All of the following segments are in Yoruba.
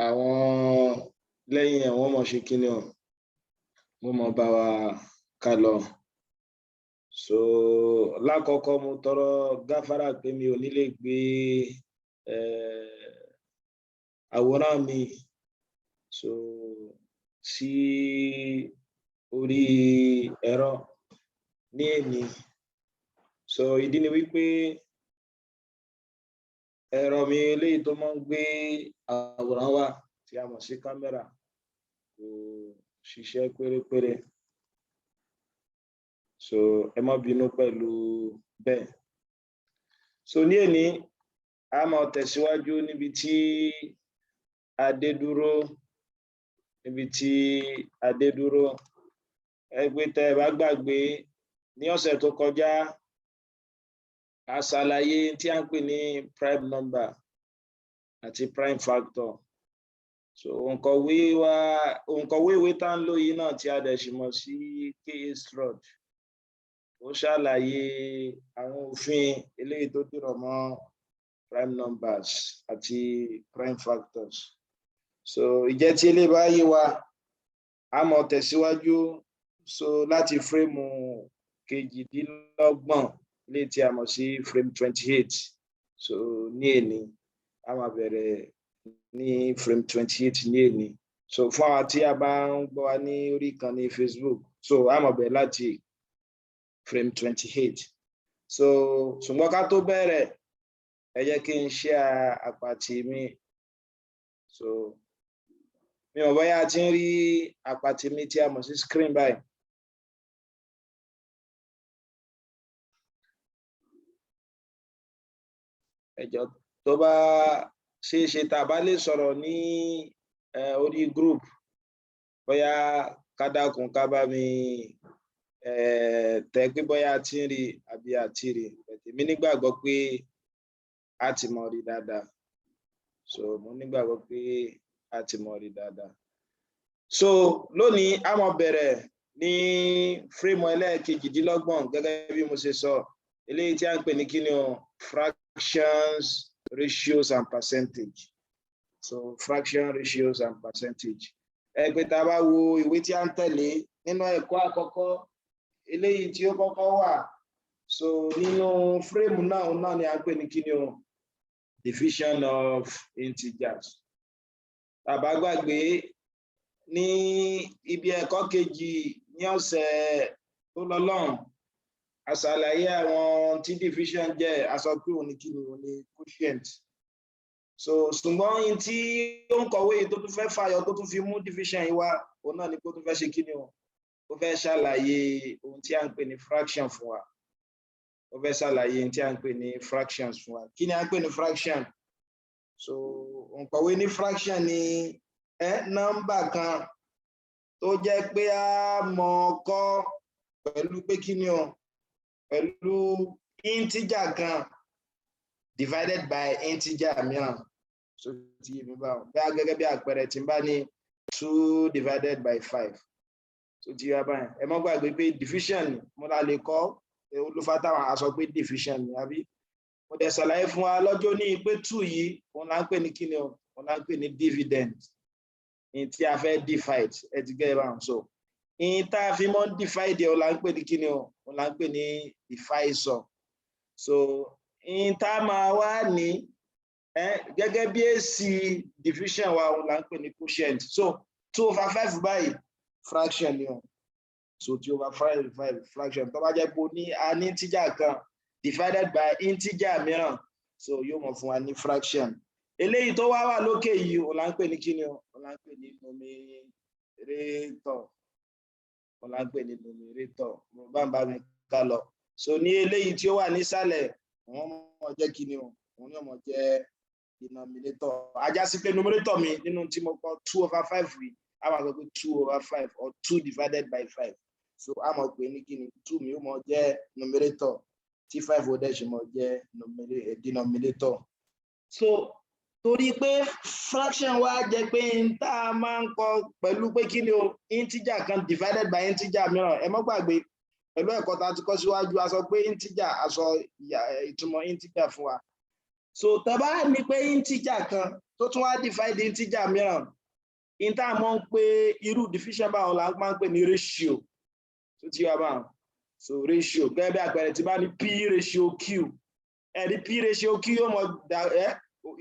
Àwọn lẹ́yìn ẹ̀, wọ́n mọ̀ ṣe kíni o, wọ́n mọ̀ bá wa ká lọ. So lákọ̀ọ́kọ́, mo tọrọ gáfárà pé mi ò ní lè gbé àwòrán mi so sí orí ẹ̀rọ ní èní. So ìdí ni wípé ẹ̀rọ mi eléyìí tó máa ń gbé àwòrán wá, tí a mọ̀ sí kámẹ́rà, kò ṣiṣẹ́ pérépéré. So ẹ má bínú pẹ̀lú bẹ́ẹ̀. So ní èní, a máa tẹ̀síwájú níbi tí a dé dúró, níbi tí a dé dúró. Ẹ pé tẹ́ ẹ bá gbàgbé, ní ọ̀sẹ̀ tó kọjá, a ṣàlàyé tí a ń pè ní prime number àti prime factor. So òǹkọ̀wé wa, òǹkọ̀wé ìwé tá ń lò yìí náà, tí a dẹ̀ sì mọ̀ sí K.A. Stroud, ó ṣàlàyé àwọn òfin eléyìí tó dìrọ̀ mọ́ prime numbers àti prime factors. So ìjẹ́ tí eléyìí bá yé wa, a mọ̀ tẹ̀síwájú so láti frame 28, eléyìí tí a mọ̀ sí frame 28. So ní èní, a máa bẹ̀rẹ̀ ní frame 28 ní èní. So fún àwọn tí a bá ń gbọ́ wa ní orí ìkànnì Facebook, so a máa bẹ̀rẹ̀ láti frame 28. So ṣùgbọ́n ká tó bẹ̀rẹ̀, ẹ jẹ́ kí n share àpàtì mi. So mi ò bóyá a ti ń rí àpàtì mi tí a mọ̀ sí screen báyìí. Ẹ jọ̀ọ́, tó bá ṣeé ṣe, tá a bá lè sọ̀rọ̀ ní orí group, bóyá ká dákun, ká bá mi tẹ̀ pé bóyá a ti ń rí àbí a ti rí. Èmi nígbàgbọ́ pé a ti mọ̀ rí dáadáa. So mo nígbàgbọ́ pé a ti mọ̀ rí dáadáa. So lónìí, a máa bẹ̀rẹ̀ ní frame 28, gẹ́gẹ́ bí mo ṣe sọ, eléyìí tí a ń pè ní kíni o? Fractions, ratios and percentage. So fraction, ratios and percentage. Ẹ pé tá a bá wo ìwé tí a ń tẹ̀lé nínú ẹ̀kọ́ àkọ́kọ́, eléyìí tí ó kọ́kọ́ wà so nínú frame náà, òun náà ni a ń pè ní kíni o? Division of integers. Tá bá gbàgbé, ní ibi ẹ̀kọ́ kejì ní ọ̀sẹ̀ tó lọ lọ́hùn, a ṣàlàyé àwọn tí division jẹ́. A sọ pé òun ní kíni? Òun ní quotient. So ṣùgbọ́n yín tí ó ń kọ̀wé yìí tó tún fẹ́ fàyọ, tó tún fi mú division yìí wá, òun náà ni kó tún fẹ́ ṣe kíni o? Ó fẹ́ ṣàlàyé ohun tí a ń pè ní fraction fún wa. Ó fẹ́ ṣàlàyé ohun tí a ń pè ní fractions fún wa. Kí ni a ń pè ní fraction? So òǹkọ̀wé ní fraction ni nọ́mbà kan tó jẹ́ pé a mọ̀ kọ́ pẹ̀lú pé kí ni o? Pẹ̀lú integer kan divided by integer mìíràn. So ti yé mi báwọn? Bí a gẹ́gẹ́ bí àpẹẹrẹ, tí n bá ní two divided by five, so ti yé báyìí? Ẹ mọ́ gbàgbé pé division mo la lè kọ́ olùfà táwọn a sọ pé division ni, àbí? Mo dẹ̀ ṣàlàyé fún wa lọ́jọ́ ní pé two yìí, òun là ń pè ní kíni o? Òun là ń pè ní dividend, ní tí a fẹ́ divide. Ẹ ti gẹ́ báwọn? So ìyìn tá a fi mọ́ divide ẹ̀, òun là ń pè ní kíni o? Òun là ń pè ní divisor. So ìyìn tá a máa wá ní gẹ́gẹ́ bí èsì division wa, òun là ń pè ní quotient. So two over five báyìí, fraction ni o. So two over five, fraction. Tó bá jẹ́ pé o ní, a ní integer kan divided by integer mìíràn, so yóò mọ̀ fún wa ní fraction. Eléyìí tó wá wà lókè yìí, òun là ń pè ní kíni o? Òun là ń pè ní numerator. Òun là ń pè ní numerator. Mo bá ń bá mi ká lọ. So ní eléyìí tí ó wà nísàlẹ̀, wọ́n mọ̀ jẹ́ kíni o? Òun ni ó mọ̀ jẹ́ denominator. Á já sí pé numerator mi nínú tí mo kọ two over five rí, a máa sọ pé two over five or two divided by five. So a mọ̀ pé ní kíni? Two mi ó mọ̀ jẹ́ numerator, tí five ó dẹ̀ ṣe mọ̀ jẹ́ denominator. So torí pé fraction wa jẹ́ pé n tá a máa ń kọ pẹ̀lú pé kí ni o? Integer kan divided by integer mìíràn. Ẹ má gbàgbé, pẹ̀lú ẹ̀kọ́ tá a ti kọ́ síwájú, a sọ pé integer, a sọ ìtumọ̀ integer fún wa. So tá bá ní pé integer kan tó tún wá divide integer mìíràn, in tá a mọ̀ ń pé irú division báwọn là ń máa ń pè ní ratio. Tó ti wá báwọn, so ratio, gẹ́gẹ́ bí àpẹẹrẹ, tí bá ní p ratio q, ẹ̀rí p ratio q yóò mọ̀ dà ẹ́.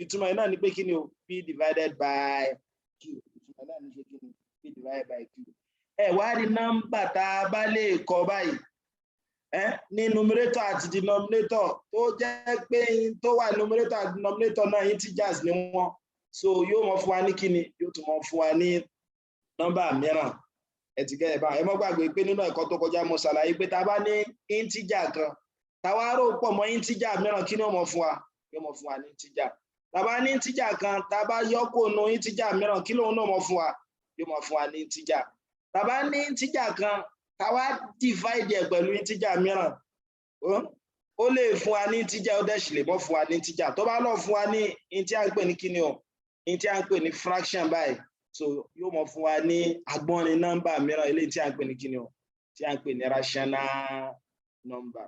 Ìtumọ̀ yìí náà ni pé kí ni o? P divided by q. Ìtumọ̀ náà ní ṣe kí ni? P divided by q. Ẹ wá rí nọ́mbà tá a bá lè kọ báyìí ẹ ní numerator àti denominator, tó jẹ́ pé tó wà numerator àti denominator náà, integers ni wọ́n, so yóò mọ fún wa ní kíni? Yóò tún mọ fún wa ní nọ́mbà mìíràn. Ẹ ti gẹ́ ẹ bá ẹ mọ́ gbàgbé pé nínú ẹ̀kọ́ tó kọjá, mo ṣàlàyé pé tá a bá ní integer kan, tá a wá rò pọ̀ mọ́ integer mìíràn, kí ni ó mọ fún wa? Yóò mọ fún wa ní integer. Tá a bá ní integer kan, tá a bá yọ kó nu integer mìíràn, kí lóun náà mọ fún wa? Yóò mọ fún wa ní integer. Tá a bá ní integer kan, tá a wá divide ẹ̀ pẹ̀lú integer mìíràn, ó lè fún wa ní integer, ó dẹ̀ sì lè mọ́ fún wa ní integer. Tó bá lọ fún wa ní in tí a ń pè ní kíni o, in tí a ń pè ní fraction báyìí, so yóò mọ fún wa ní agbọ́nrin nọ́mbà mìíràn, eléyìí tí a ń pè ní kíni o, tí a ń pè ní rational number.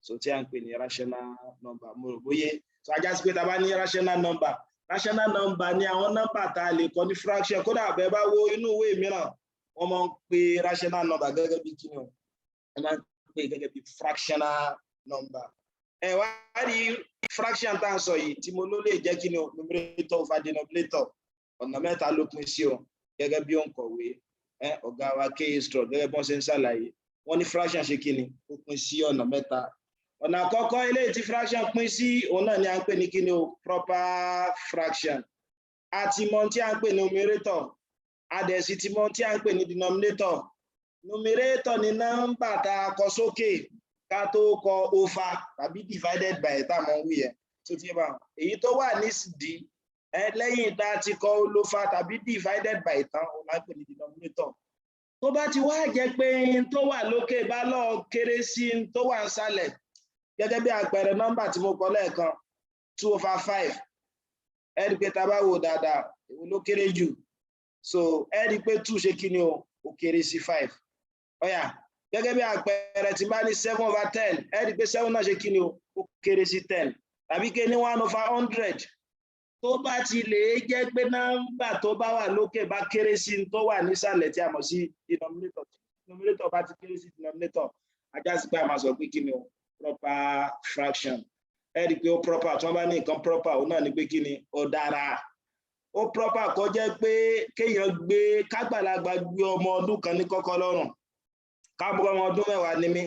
So tí a ń pè ní rational number, mo rò bóyé. So a já sí pé tá a bá ní rational number, rational number ni àwọn nọ́mbà tá a lè kọ ní fraction. Kódà bẹ́ẹ̀ bá wo inú ìwé mìíràn, wọ́n máa ń pè rational number gẹ́gẹ́ bí kíni o, wọ́n máa ń pè gẹ́gẹ́ bí fractional number. Ẹ wá rí fraction tá à ń sọ yìí tí mo ló lè jẹ́ kíni o, numerator over denominator, ọ̀nà mẹ́ta ló pín sí o. Gẹ́gẹ́ bí òǹkọ̀wé ọ̀gá wa K. Straw, gẹ́gẹ́ bí wọ́n ṣe ń ṣàlàyé, wọ́n ní fraction ṣe kíni? Ó pín sí ọ̀nà mẹ́ta. Ọ̀nà àkọ́kọ́ eléyìí tí fraction pín sí, òun náà ni à ń pè ní kíni o, proper fraction. A ti mọ tí à ń pè ní numerator, a dẹ̀ sì ti mọ tí à ń pè ní denominator. Numerator ni nọ́mbà tá a kọ sókè ká tó kọ over tàbí divided by tá a mọ̀ ń wí yẹn. Tó ti bá èyí tó wà nísìdí ẹ lẹ́yìn tá a ti kọ over tàbí divided by tán, òun là ń pè ní denominator. Tó bá ti wá jẹ́ pé n tó wà lókè bá lọ kéré sí n tó wà nísàlẹ̀, gẹ́gẹ́ bí àpẹẹrẹ nọ́mbà tí mo kọ lẹ́ẹ̀kan, 2 over 5, ẹ rí i pé tá a bá wò dáadáa, èwo ló kéré jù? So ẹ rí i pé two ṣe kí ni o? Ó kéré sí five. Ó yá, gẹ́gẹ́ bí àpẹẹrẹ tí bá ní 7 over 10, ẹ rí i pé seven náà ṣe kí ni o? Ó kéré sí 10. Tàbí ké ní 1 over 100, tó bá ti lè jẹ́ pé nọ́mbà tó bá wà lókè bá kéré sí tó wà nísàlẹ̀, tí a mọ̀ sí denominator, denominator bá ti kéré sí denominator, a já sí pé a máa sọ pé kí ni o? Proper fraction. Ẹ rí i pé ó proper. Tí wọ́n bá ní nǹkan proper, òun náà ní pé kí ni? Ó dára, ó proper. Kó jẹ́ pé kéèyàn gbé, kágbàlagbà gbé ọmọ ọdún kan ní kọ́kọ́ lọ́rùn, káàbọ̀ ọmọ ọdún 10 ni mí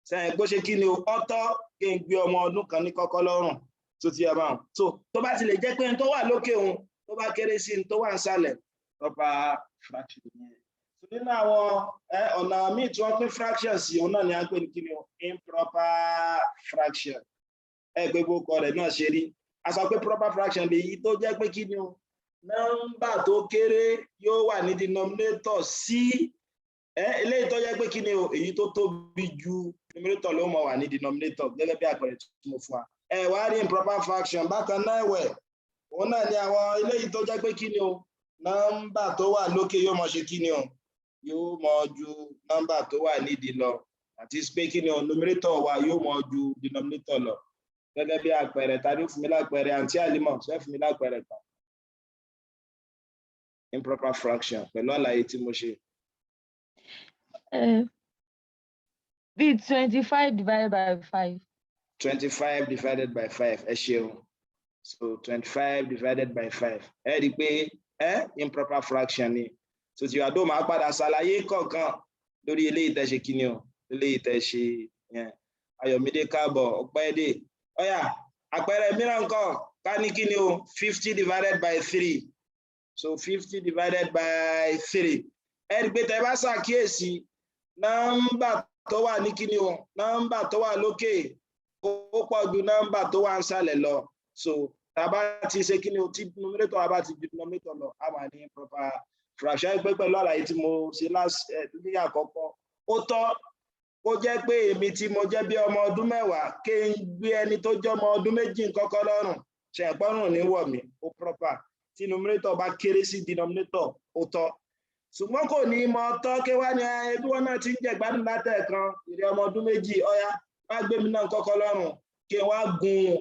sẹ́yìn kó ṣe kí ni o? Ọ̀tọ̀ kí n gbé ọmọ ọdún kan ní kọ́kọ́ lọ́rùn. Tó ti yẹ báwọn, so tó bá ti lè jẹ́ pé n tó wà lókè òun tó bá kéré sí n tó wà nísàlẹ̀, proper fraction yẹn. So nínú àwọn ọ̀nà míì tí wọ́n pín fraction sí, òun náà ni à ń pè ní kí ni o? Improper fraction. Ẹ gbé gbogbo rẹ̀ náà ṣe rí. A sọ pé proper fraction lèyí tó jẹ́ pé kí ni o? Nọ́mbà tó kéré yóò wà ní denominator sí eléyìí tó jẹ́ pé kí ni o? Èyí tó tóbi ju numerator ló mọ̀ wà ní denominator, gẹ́gẹ́ bí àpẹẹrẹ tí mo fún wa. Ẹ wá rí improper fraction bákan náà ẹ̀wẹ̀, òun náà ni àwọn eléyìí tó jẹ́ pé kí ni o? Nọ́mbà tó wà lókè yóò mọ̀ ṣe kí ni o? Yóò mọ̀ ju nọ́mbà tó wà nídìí lọ, àti pé kí ni o? Numerator wa yóò mọ̀ ju denominator lọ. Gẹ́gẹ́ bí àpẹẹrẹ, tàbí fún mi lápẹẹrẹ, àǹtí àlímọ̀ ṣe fún mi lápẹẹrẹ kan, improper fraction, pẹ̀lú àlàyé tí mo ṣe. Bí 25 divided by 5. 25 divided by 5, ẹ ṣeun. So 25 divided by 5, ẹ rí i pé improper fraction ni. So tí wàá dó, máa padà ṣàlàyé kọ̀ọ̀kan lórí eléyìí tẹ́ ṣe kí ni o, eléyìí tẹ́ ṣe yẹn. Ayọ̀mídé, káàbọ̀. Ọpẹ́dé. Ó yá, àpẹẹrẹ mìíràn ńkọ́? Ká ní kí ni o? 50 divided by 3. So 50 divided by 3, ẹ rí i pé tẹ́ bá ṣàkíyèsí, nọ́mbà tó wà ní kí ni o, nọ́mbà tó wà lókè, ó pọ̀ ju nọ́mbà tó wà nísàlẹ̀ lọ. So tá a bá ti ṣe kí ni o, tí numerator wa bá ti ju denominator lọ, a máa ní proper fraction. Pé pẹ̀lú àlàyé tí mo ṣe last ní àkọ́kọ́, ó tọ́ kó jẹ́ pé èmi tí mo jẹ́ bí ọmọ ọdún 10, kí n gbé ẹni tó jẹ́ ọmọ ọdún 2 kọ́kọ́ lọ́rùn, ṣe ẹ̀pọ́rùn ní wọ̀ mí. Ó proper tí numerator bá kéré sí denominator, ó tọ́. Ṣùgbọ́n kò ní mọ tọ́ kí wá ní ẹbí wọn náà ti ń jẹ gbádùn látẹ̀kan, ìrẹ́ ọmọ ọdún 2, ó yá, wá gbé mi náà kọ́kọ́ lọ́rùn kí n wá gun.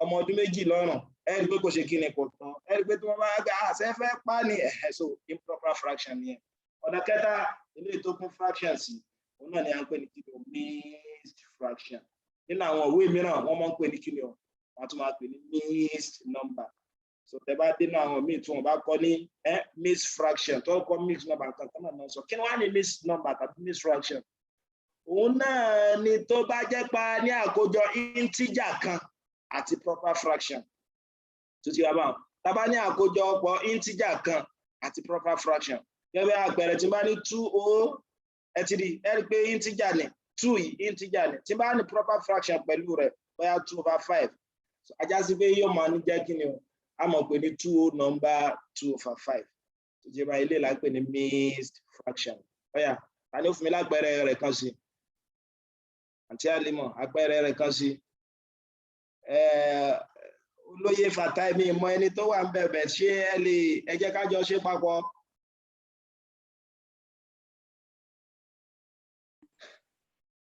Ọmọ ọdún 2 lọ́rùn, ẹ rí i pé kò ṣe kí ni, kò tán. Ẹ rí i pé tí wọ́n bá gbé àṣẹ fẹ́ pa ni ẹ̀hẹ́. So improper fraction yẹn. Ọ̀nà kẹta eléyìí tó kún fraction sí, òun náà ni à ń pè ní kí ni o? Mixed fraction. Nínú àwọn ìwé mìíràn, wọ́n máa ń pè ní kí ni o? Wọ́n tún máa pè ní mixed number. So tẹ bá dénú àwọn míì tí wọ́n bá kọ ní mixed fraction, tó kọ mixed number, nǹkan kan náà sọ. Kí ni wọ́n á ní mixed number tàbí mixed fraction? Òun náà ni tó bá jẹ́ pa ní àkójọ integer kan àti proper fraction. Tó ti wá báwọn, tá bá ní àkójọpọ̀ integer kan àti proper fraction, gẹ́gẹ́ bí àpẹẹrẹ, tí n bá ní two o, ẹ ti rí, ẹ rí pé integer ni two yìí, integer ni. Tí n bá ní proper fraction pẹ̀lú rẹ̀, bóyá 2/5, á já sí pé yóò máa ní jẹ́ kí ni o? A mọ̀ pé ní two whole number 2/5. Tó jẹ́ bá ilé là ń pè ní mixed fraction. Ó yá, ta ni ó fún mi lápẹẹrẹ rẹ̀ kan sí? Àǹtí Àlímọ̀, àpẹẹrẹ rẹ̀ kan sí. Olóyè Fatai, mi mọ ẹni tó wà ń bẹ̀bẹ̀. Ṣé ẹ lè, ẹ jẹ́ ká jọ ṣe papọ̀?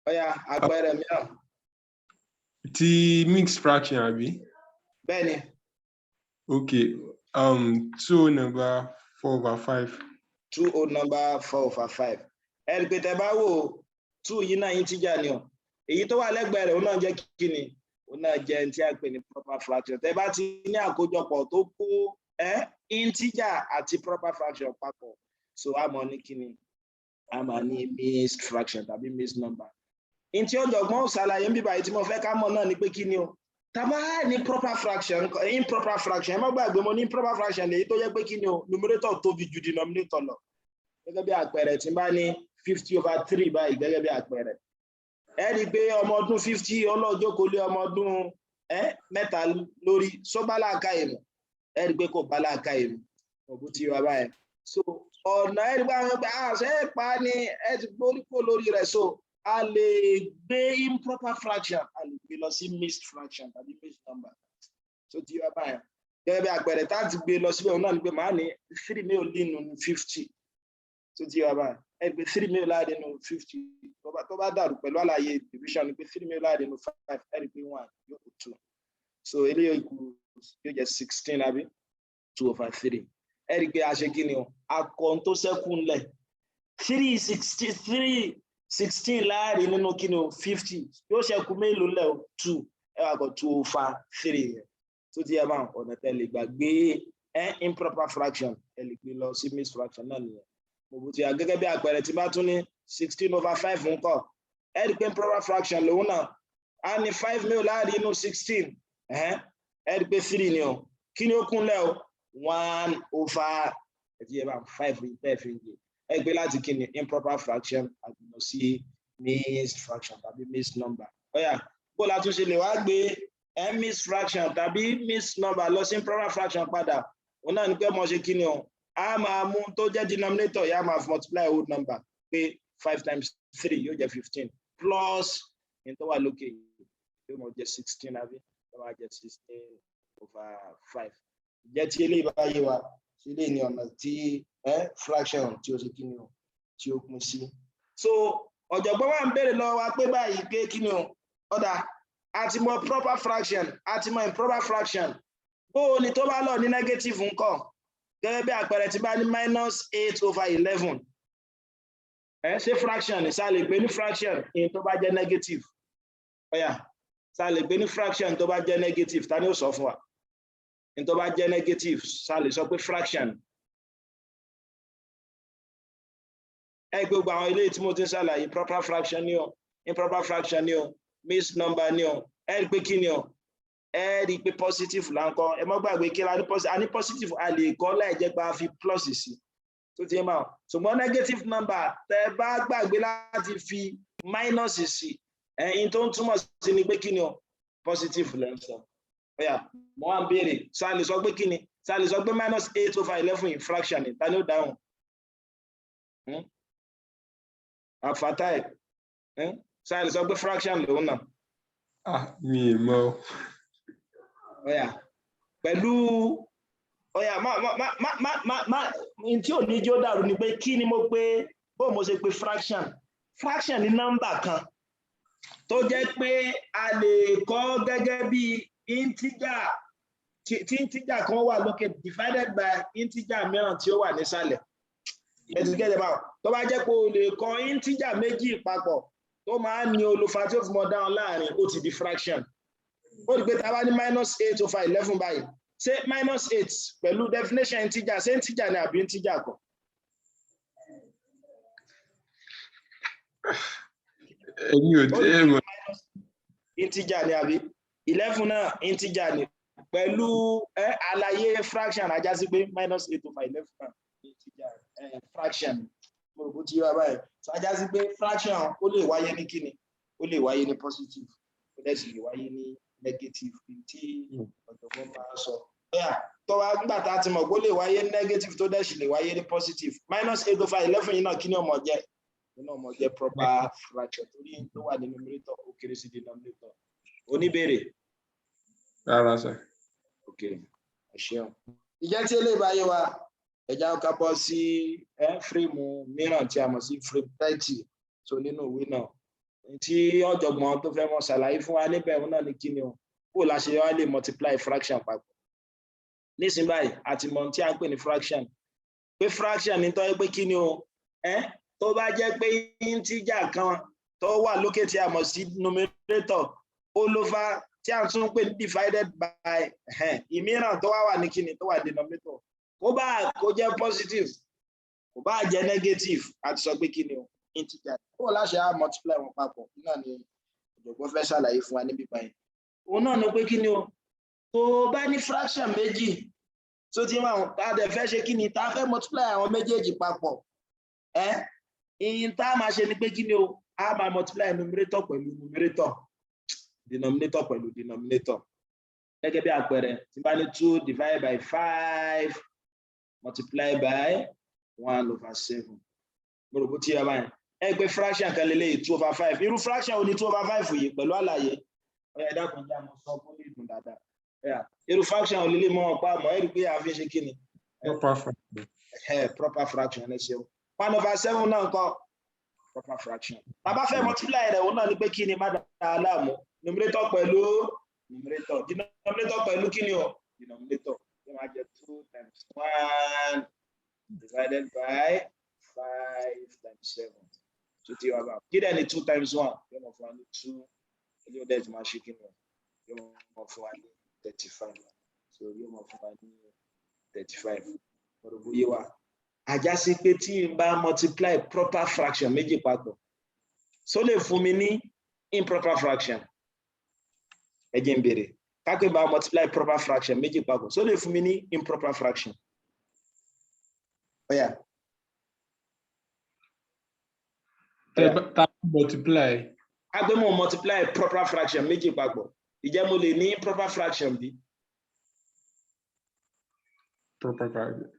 Ó yá, àpẹẹrẹ mìíràn. Ti mixed fraction, àbí? Bẹ́ẹ̀ ni. Okay, two number 4/5. Two whole number 4/5. Ẹ rí i pé tẹ bá wò, two yìí náà integer ni o. Èyí tó wà lẹ́gbẹ̀ẹ́ rẹ̀, òun náà jẹ́ kí ni? Òun náà jẹ́ ní tí a pè ní proper fraction. Tẹ bá ti ní àkójọpọ̀ tó kó integer àti proper fraction papọ̀, so a mọ̀ ní kí ni? A máa ní mixed fraction tàbí mixed number. N tí ọ̀jọ̀gbọ́n ṣàlàyé ń bíbáyìí tí mo fẹ́ ká mọ̀ náà ni pé kí ni o? Tá bá ní proper fraction, improper fraction, ẹ má gbàgbé, mo ní improper fraction lèyí tó jẹ́ pé kí ni o? Numerator tóbi ju denominator lọ. Gẹ́gẹ́ bí àpẹẹrẹ, tí n bá ní 50/3 báyìí, gẹ́gẹ́ bí àpẹẹrẹ, ẹ rí i pé ọmọ ọdún 50 ọlọ́jọ́kọ̀ lé ọmọ ọdún 3 lórí, só bá làákàyè mu? Ẹ rí i pé kò bá làákàyè mu. Òbú ti wà báyìí. So ọ̀nà, ẹ rí i pé àwọn ẹgbẹ́ àṣẹ pa ni ẹ ti gbórí kó lórí rẹ̀. So a lè gbé improper fraction, a lè gbé lọ sí mixed fraction tàbí mixed number. So ti wà báyìí. Gẹ́gẹ́ bí àpẹẹrẹ tá a ti gbé lọ síbẹ̀, òun náà ni pé màá ní three mélòó nínú 50? Tó ti wà báyìí, ẹ pé three mélòó láàrin nínú 50? Tó bá dàrú pẹ̀lú àlàyé division ni pé three mélòó láàrin nínú five? Ẹ rí pé one yóò kù two. So eléyìí kù, yóò jẹ́ 16, àbí 2/3. Ẹ rí pé a ṣe kí ni o? Akọ tó ṣẹ́kù ńlẹ̀, three sixty three 16 láàrin nínú kí ni o? 50. Yóò ṣẹ́kù mélòó ńlẹ̀ o? Two. Ẹ wà kọ 2/3 yẹn. Tó ti yẹ bá ọ̀nà tẹ́ lè gbàgbé improper fraction, ẹ lè gbé lọ sí mixed fraction náà nìyẹn. Mo bó ti yà. Gẹ́gẹ́ bí àpẹẹrẹ, tí bá tún ní 16/5 ńkọ́? Ẹ rí i pé improper fraction lòun náà. A ní five mélòó láàrin inú 16? Ẹ rí i pé three ni o. Kí ni ó kúnlẹ̀ o? One over, ẹ ti yẹ bá, five tẹ́ fi ń gé. Ẹ gbé láti kí ni? Improper fraction àgbìnà sí mixed fraction tàbí mixed number. Ó yá, bó la tún ṣe lè wá gbé mixed fraction tàbí mixed number lọ sí improper fraction padà? Òun náà ní pé mo ṣe kí ni o? A máa mú tó jẹ́ denominator yà, máa fi multiply whole number, pé five times three yóò jẹ́ 15, plus ní tó wà lókè yóò mọ̀ jẹ́ 16, àbí yóò máa jẹ́ 16/5. Jẹ́ tí eléyìí bá yé wa, tí eléyìí ní ọ̀nà tí fraction tí ó ṣe kí ni o, tí ó pín sí. So ọ̀jọ̀gbọ́n wa ń béèrè lọ́wọ́ wa pé báyìí pé kí ni o? Ó dáa, a ti mọ proper fraction, a ti mọ improper fraction. Bó o ní tó bá lọ ní negative ńkọ́? Gẹ́gẹ́ bí àpẹẹrẹ, tí bá ní minus 8/11, ẹ ṣé fraction ní? Ṣá lè gbé ní fraction ní tó bá jẹ́ negative? Ó yá, ṣá lè gbé ní fraction tó bá jẹ́ negative? Ta ni ó sọ fún wa ní tó bá jẹ́ negative, ṣá lè sọ pé fraction? Ẹ gbogbo àwọn ilé tí mo ti ń ṣàlàyé, proper fraction ni o, improper fraction ni o, mixed number ni o, ẹ rí pé kí ni o? Ẹ rí i pé positive là ń kọ. Ẹ mọ́ gbàgbé kí la ní positive. A ní positive, a lè kọ́ láì jẹ́ pé a fi plus sí. Tó ti máa, ṣùgbọ́n negative number, tẹ bá gbàgbé láti fi minus sí, ẹ̀yin tó ń túmọ̀ sí ni pé kí ni o? Positive lẹ́ ń sọ. Ó yá, mo wá ń béèrè, ṣá lè sọ pé kí ni? Ṣá lè sọ pé minus 8/11 in fraction ni? Ta ni ó dáhùn? Àfàtàì, ṣá lè sọ pé fraction lòun náà? Ah, mi ì mọ̀ o. Ó yá, pẹ̀lú, ó yá, má má má má má má n tí ò ní jó dàrú ni pé kí ni mo pé, bó mo ṣe pé fraction. Fraction ní nọ́mbà kan tó jẹ́ pé a lè kọ gẹ́gẹ́ bí Integer tí integer kan wà lókè divided by integer mìíràn tí ó wà nísàlẹ̀. Ẹ ti gẹ́gẹ́ báwọn. Tó bá jẹ́ pé o lè kọ integer méjì papọ̀ tó máa ń ní olùfà tí ó fi mọ dáhùn láàrin, ó ti di fraction. Ó rí pé tá a bá ní minus 8 over 11 báyìí, ṣé minus 8 pẹ̀lú definition integer, ṣé integer ni àbí integer kọ́? Èmi ò tẹ́ ẹ mọ̀. Integer ni àbí? 11 náà integer ni pẹ̀lú àlàyé fraction, ajá sí pé minus 8 over 11 náà integer, fraction. Mo rò bó ti yé wa báyìí. So ajá sí pé fraction, ó lè wáyé ní kíni? Ó lè wáyé ní positive, ó dẹ̀ sì lè wáyé ní negative, tí ọ̀jọ̀gbọ́n máa sọ. Bẹ́ẹ̀ tó wá nígbà tá a ti mọ̀ pé ó lè wáyé ní negative, tó dẹ̀ sì lè wáyé ní positive, minus 8 over 11 yìí náà, kí ni ó máa jẹ́? Nínú ó máa jẹ́ proper fraction, torí tó wà ní numerator ó kéré sí denominator. Oníbèrè? Rárá sir. Ok, ẹ ṣeun. Ìjẹ́ tí eléyìí bá yé wa, ẹ jẹ́ ká bọ́ sí frame mìíràn tí a mọ̀ sí frame 30. So nínú ìwé náà, tí ọ̀jọ̀gbọ́n tó fẹ́ mọ̀ ṣàlàyé fún wa níbẹ̀, òun náà ní kí ni o, bó la ṣe wá lè multiply fraction papọ̀. Nísìnyí báyìí, a ti mọ̀ tí a ń pè ní fraction, pé fraction ní tọ́jú pé kí ni o, tó bá jẹ́ pé integer kan tó wà lókè tí a mọ̀ sí numerator all over tí a tún pè ní divided by ìmíràn tó wá wà ní kíni, tó wà denominator, kó bá kó jẹ́ positive, kó bá jẹ́ negative, a ti sọ pé kíni o, integer. Kó láṣẹ á multiply wọn papọ̀ náà ni ọ̀jọ̀gbọ́n fẹ́ ṣàlàyé fún wa níbí báyìí. Òun náà ni pé kíni o, tó bá ní fraction méjì tó ti máa tá a dẹ̀ fẹ́ ṣe kíni, tá a fẹ́ multiply àwọn méjèèjì papọ̀, ìyìn tá a máa ṣe ni pé kíni o, a máa multiply numerator pẹ̀lú numerator, denominator pẹ̀lú denominator. Gẹ́gẹ́ bí àpẹẹrẹ, tí bá ní 2 divided by 5 multiply by 1 over 7, mo rò bó ti yá báyìí. Ẹ pé fraction kan lélẹ́yìí, 2 over 5. Irú fraction wo ni 2 over 5 yìí pẹ̀lú àlàyé? Ọ̀yà, ẹ dákun, jẹ́ àmọ́ sọ kó lè dùn dáadáa. Irú fraction wo lélẹ́yìí? Mọ́ ọ̀pá àmọ́ ẹ rí i pé a fi ń ṣe kí ni? Proper fraction. Proper fraction, ẹ ṣeun. 1 over 7 náà kọ́, proper fraction. Tá bá fẹ́ multiply rẹ̀, òun náà ní pé kí ni? Má dáa láàmú, numerator pẹ̀lú numerator, denominator pẹ̀lú kí ni o, denominator. Yóò máa jẹ́ 2 times 1 divided by 5 times 7. Tó ti wá bá kí dẹ̀ ni 2 times 1 yóò máa fún wa ní 2. Ilé ọdẹ tí máa ṣe kí ni o, yóò máa fún wa ní 35. So yóò máa fún wa ní 35. Ọ̀rọ̀ bóyá wa àjá sí pé tí n bá multiply proper fraction méjì papọ̀, so lè fún mi ní improper fraction? Ẹ jẹ́ n béèrè, kápẹ́ bá multiply proper fraction méjì papọ̀, so lè fún mi ní improper fraction? Ó yá. Tá multiply. Kápẹ́ mo multiply proper fraction méjì papọ̀, ìjẹ́ mo lè ní improper fraction bí? Proper fraction.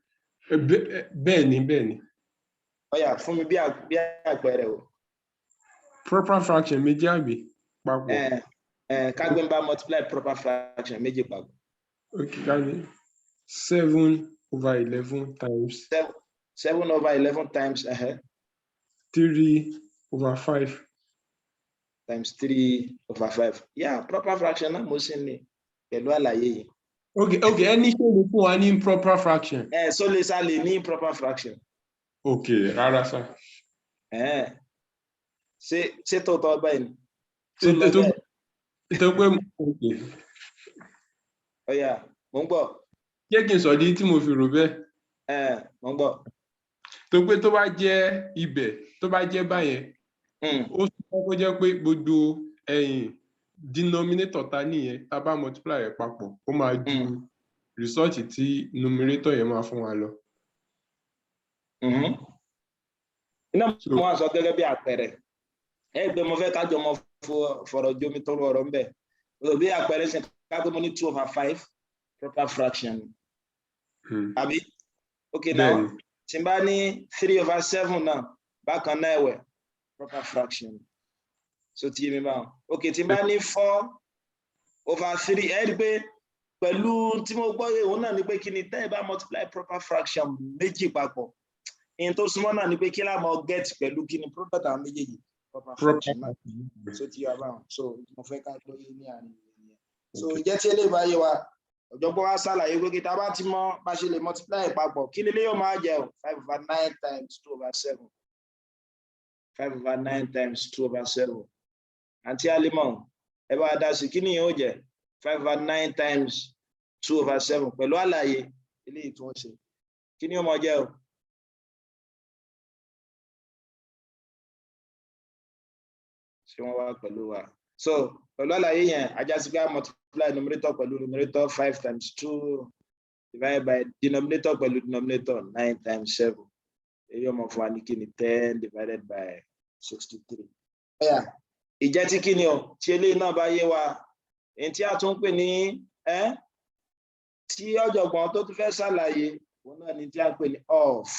Bẹ́ẹ̀ ni, bẹ́ẹ̀ ni. Ó yá, fún mi bí àpẹẹrẹ o. Proper fraction méjì àbí papọ̀? Kápẹ́ n bá multiply proper fraction méjì papọ̀. Ok, ká ní 7 over 11 times 7 over 11 times 3 over 5. Times 3 over 5. Yeah, proper fraction náà mo sì ní pẹ̀lú àlàyé yìí. Ok, ẹni ṣe lè fún wa ní improper fraction? Ẹ so lè sá lè ní improper fraction? Ok, rárá sir. Ẹ ṣé tòótọ́ báyìí ni? Tó lọ Tó bẹ́ẹ̀? Tó pé, ok. Ó yá, mò ń gbọ́. Jẹ́ kí n sọ di tí mo fi rò bẹ́ẹ̀. Ẹ mò ń gbọ́. Tó pé tó bá jẹ́ ibẹ̀, tó bá jẹ́ báyẹn, ó sọ kó jẹ́ pé gbogbo ẹ̀yìn denominator ta nìyẹn, tá a bá multiply rẹ̀ papọ̀, ó máa ju result tí numerator yẹn máa fún wa lọ. Iná So- mo wá sọ gẹ́gẹ́ bí àpẹẹrẹ, ẹ pé mo fẹ́ kájọ mọ fọ̀rọ̀ jomi tó rọrọ̀ ńbẹ̀. Bí àpẹẹrẹ ṣe ká pé mo ní 2 over 5, proper fraction, àbí? Ok, now, Bẹ́ẹ̀ni. tí n bá ní 3 over 7 náà bákan náà ẹ̀wẹ̀, proper fraction. So ti yé mi báwọn? Ok, tí n bá ní 4 over 3, ẹ rí i pé pẹ̀lú tí mo gbọ́ yé, òun náà ni pé kí ni, tẹ́ ẹ bá multiply proper fraction méjì papọ̀, ìyẹn tó súnmọ́ náà ni pé kí láàmú get pẹ̀lú kí ni, product àwọn méjèèjì, proper Proper fraction náà. So ti yé wa báwọn? So mo fẹ́ ká lóye ní àárín ìyẹn. So ìjẹ́ tí eléyìí bá yé wa, ọ̀jọ̀gbọ́n wa ṣàlàyé pé kí tá a bá ti mọ bá ṣe lè multiply papọ̀, kí ni yóò máa jẹ́ o? 5 over 9 times 2 over 7. 5 over 9 times 2 over 7. Àǹtí Alimọ̀, ẹ bá dá sí, kí ni yóò jẹ́ 5 over 9 times 2 over 7 pẹ̀lú àlàyé eléyìí tí wọ́n ṣe? Kí ni yóò máa jẹ́ o? Ṣé wọ́n wá pẹ̀lú wa? So pẹ̀lú àlàyé yẹn, a já sí pé a multiply numerator pẹ̀lú numerator, five times two, divided by denominator pẹ̀lú denominator, nine times seven. Èyí yóò máa fún wa ní kí ni? 10 divided by 63. Ọ̀yà, ìjẹ́ tí kí ni o, tí eléyìí náà bá yé wa, èyí tí a tún ń pè ní ẹ́ tí ọ̀jọ̀gbọ́n tó tún fẹ́ ṣàlàyé, òun náà ni tí a ń pè ní of.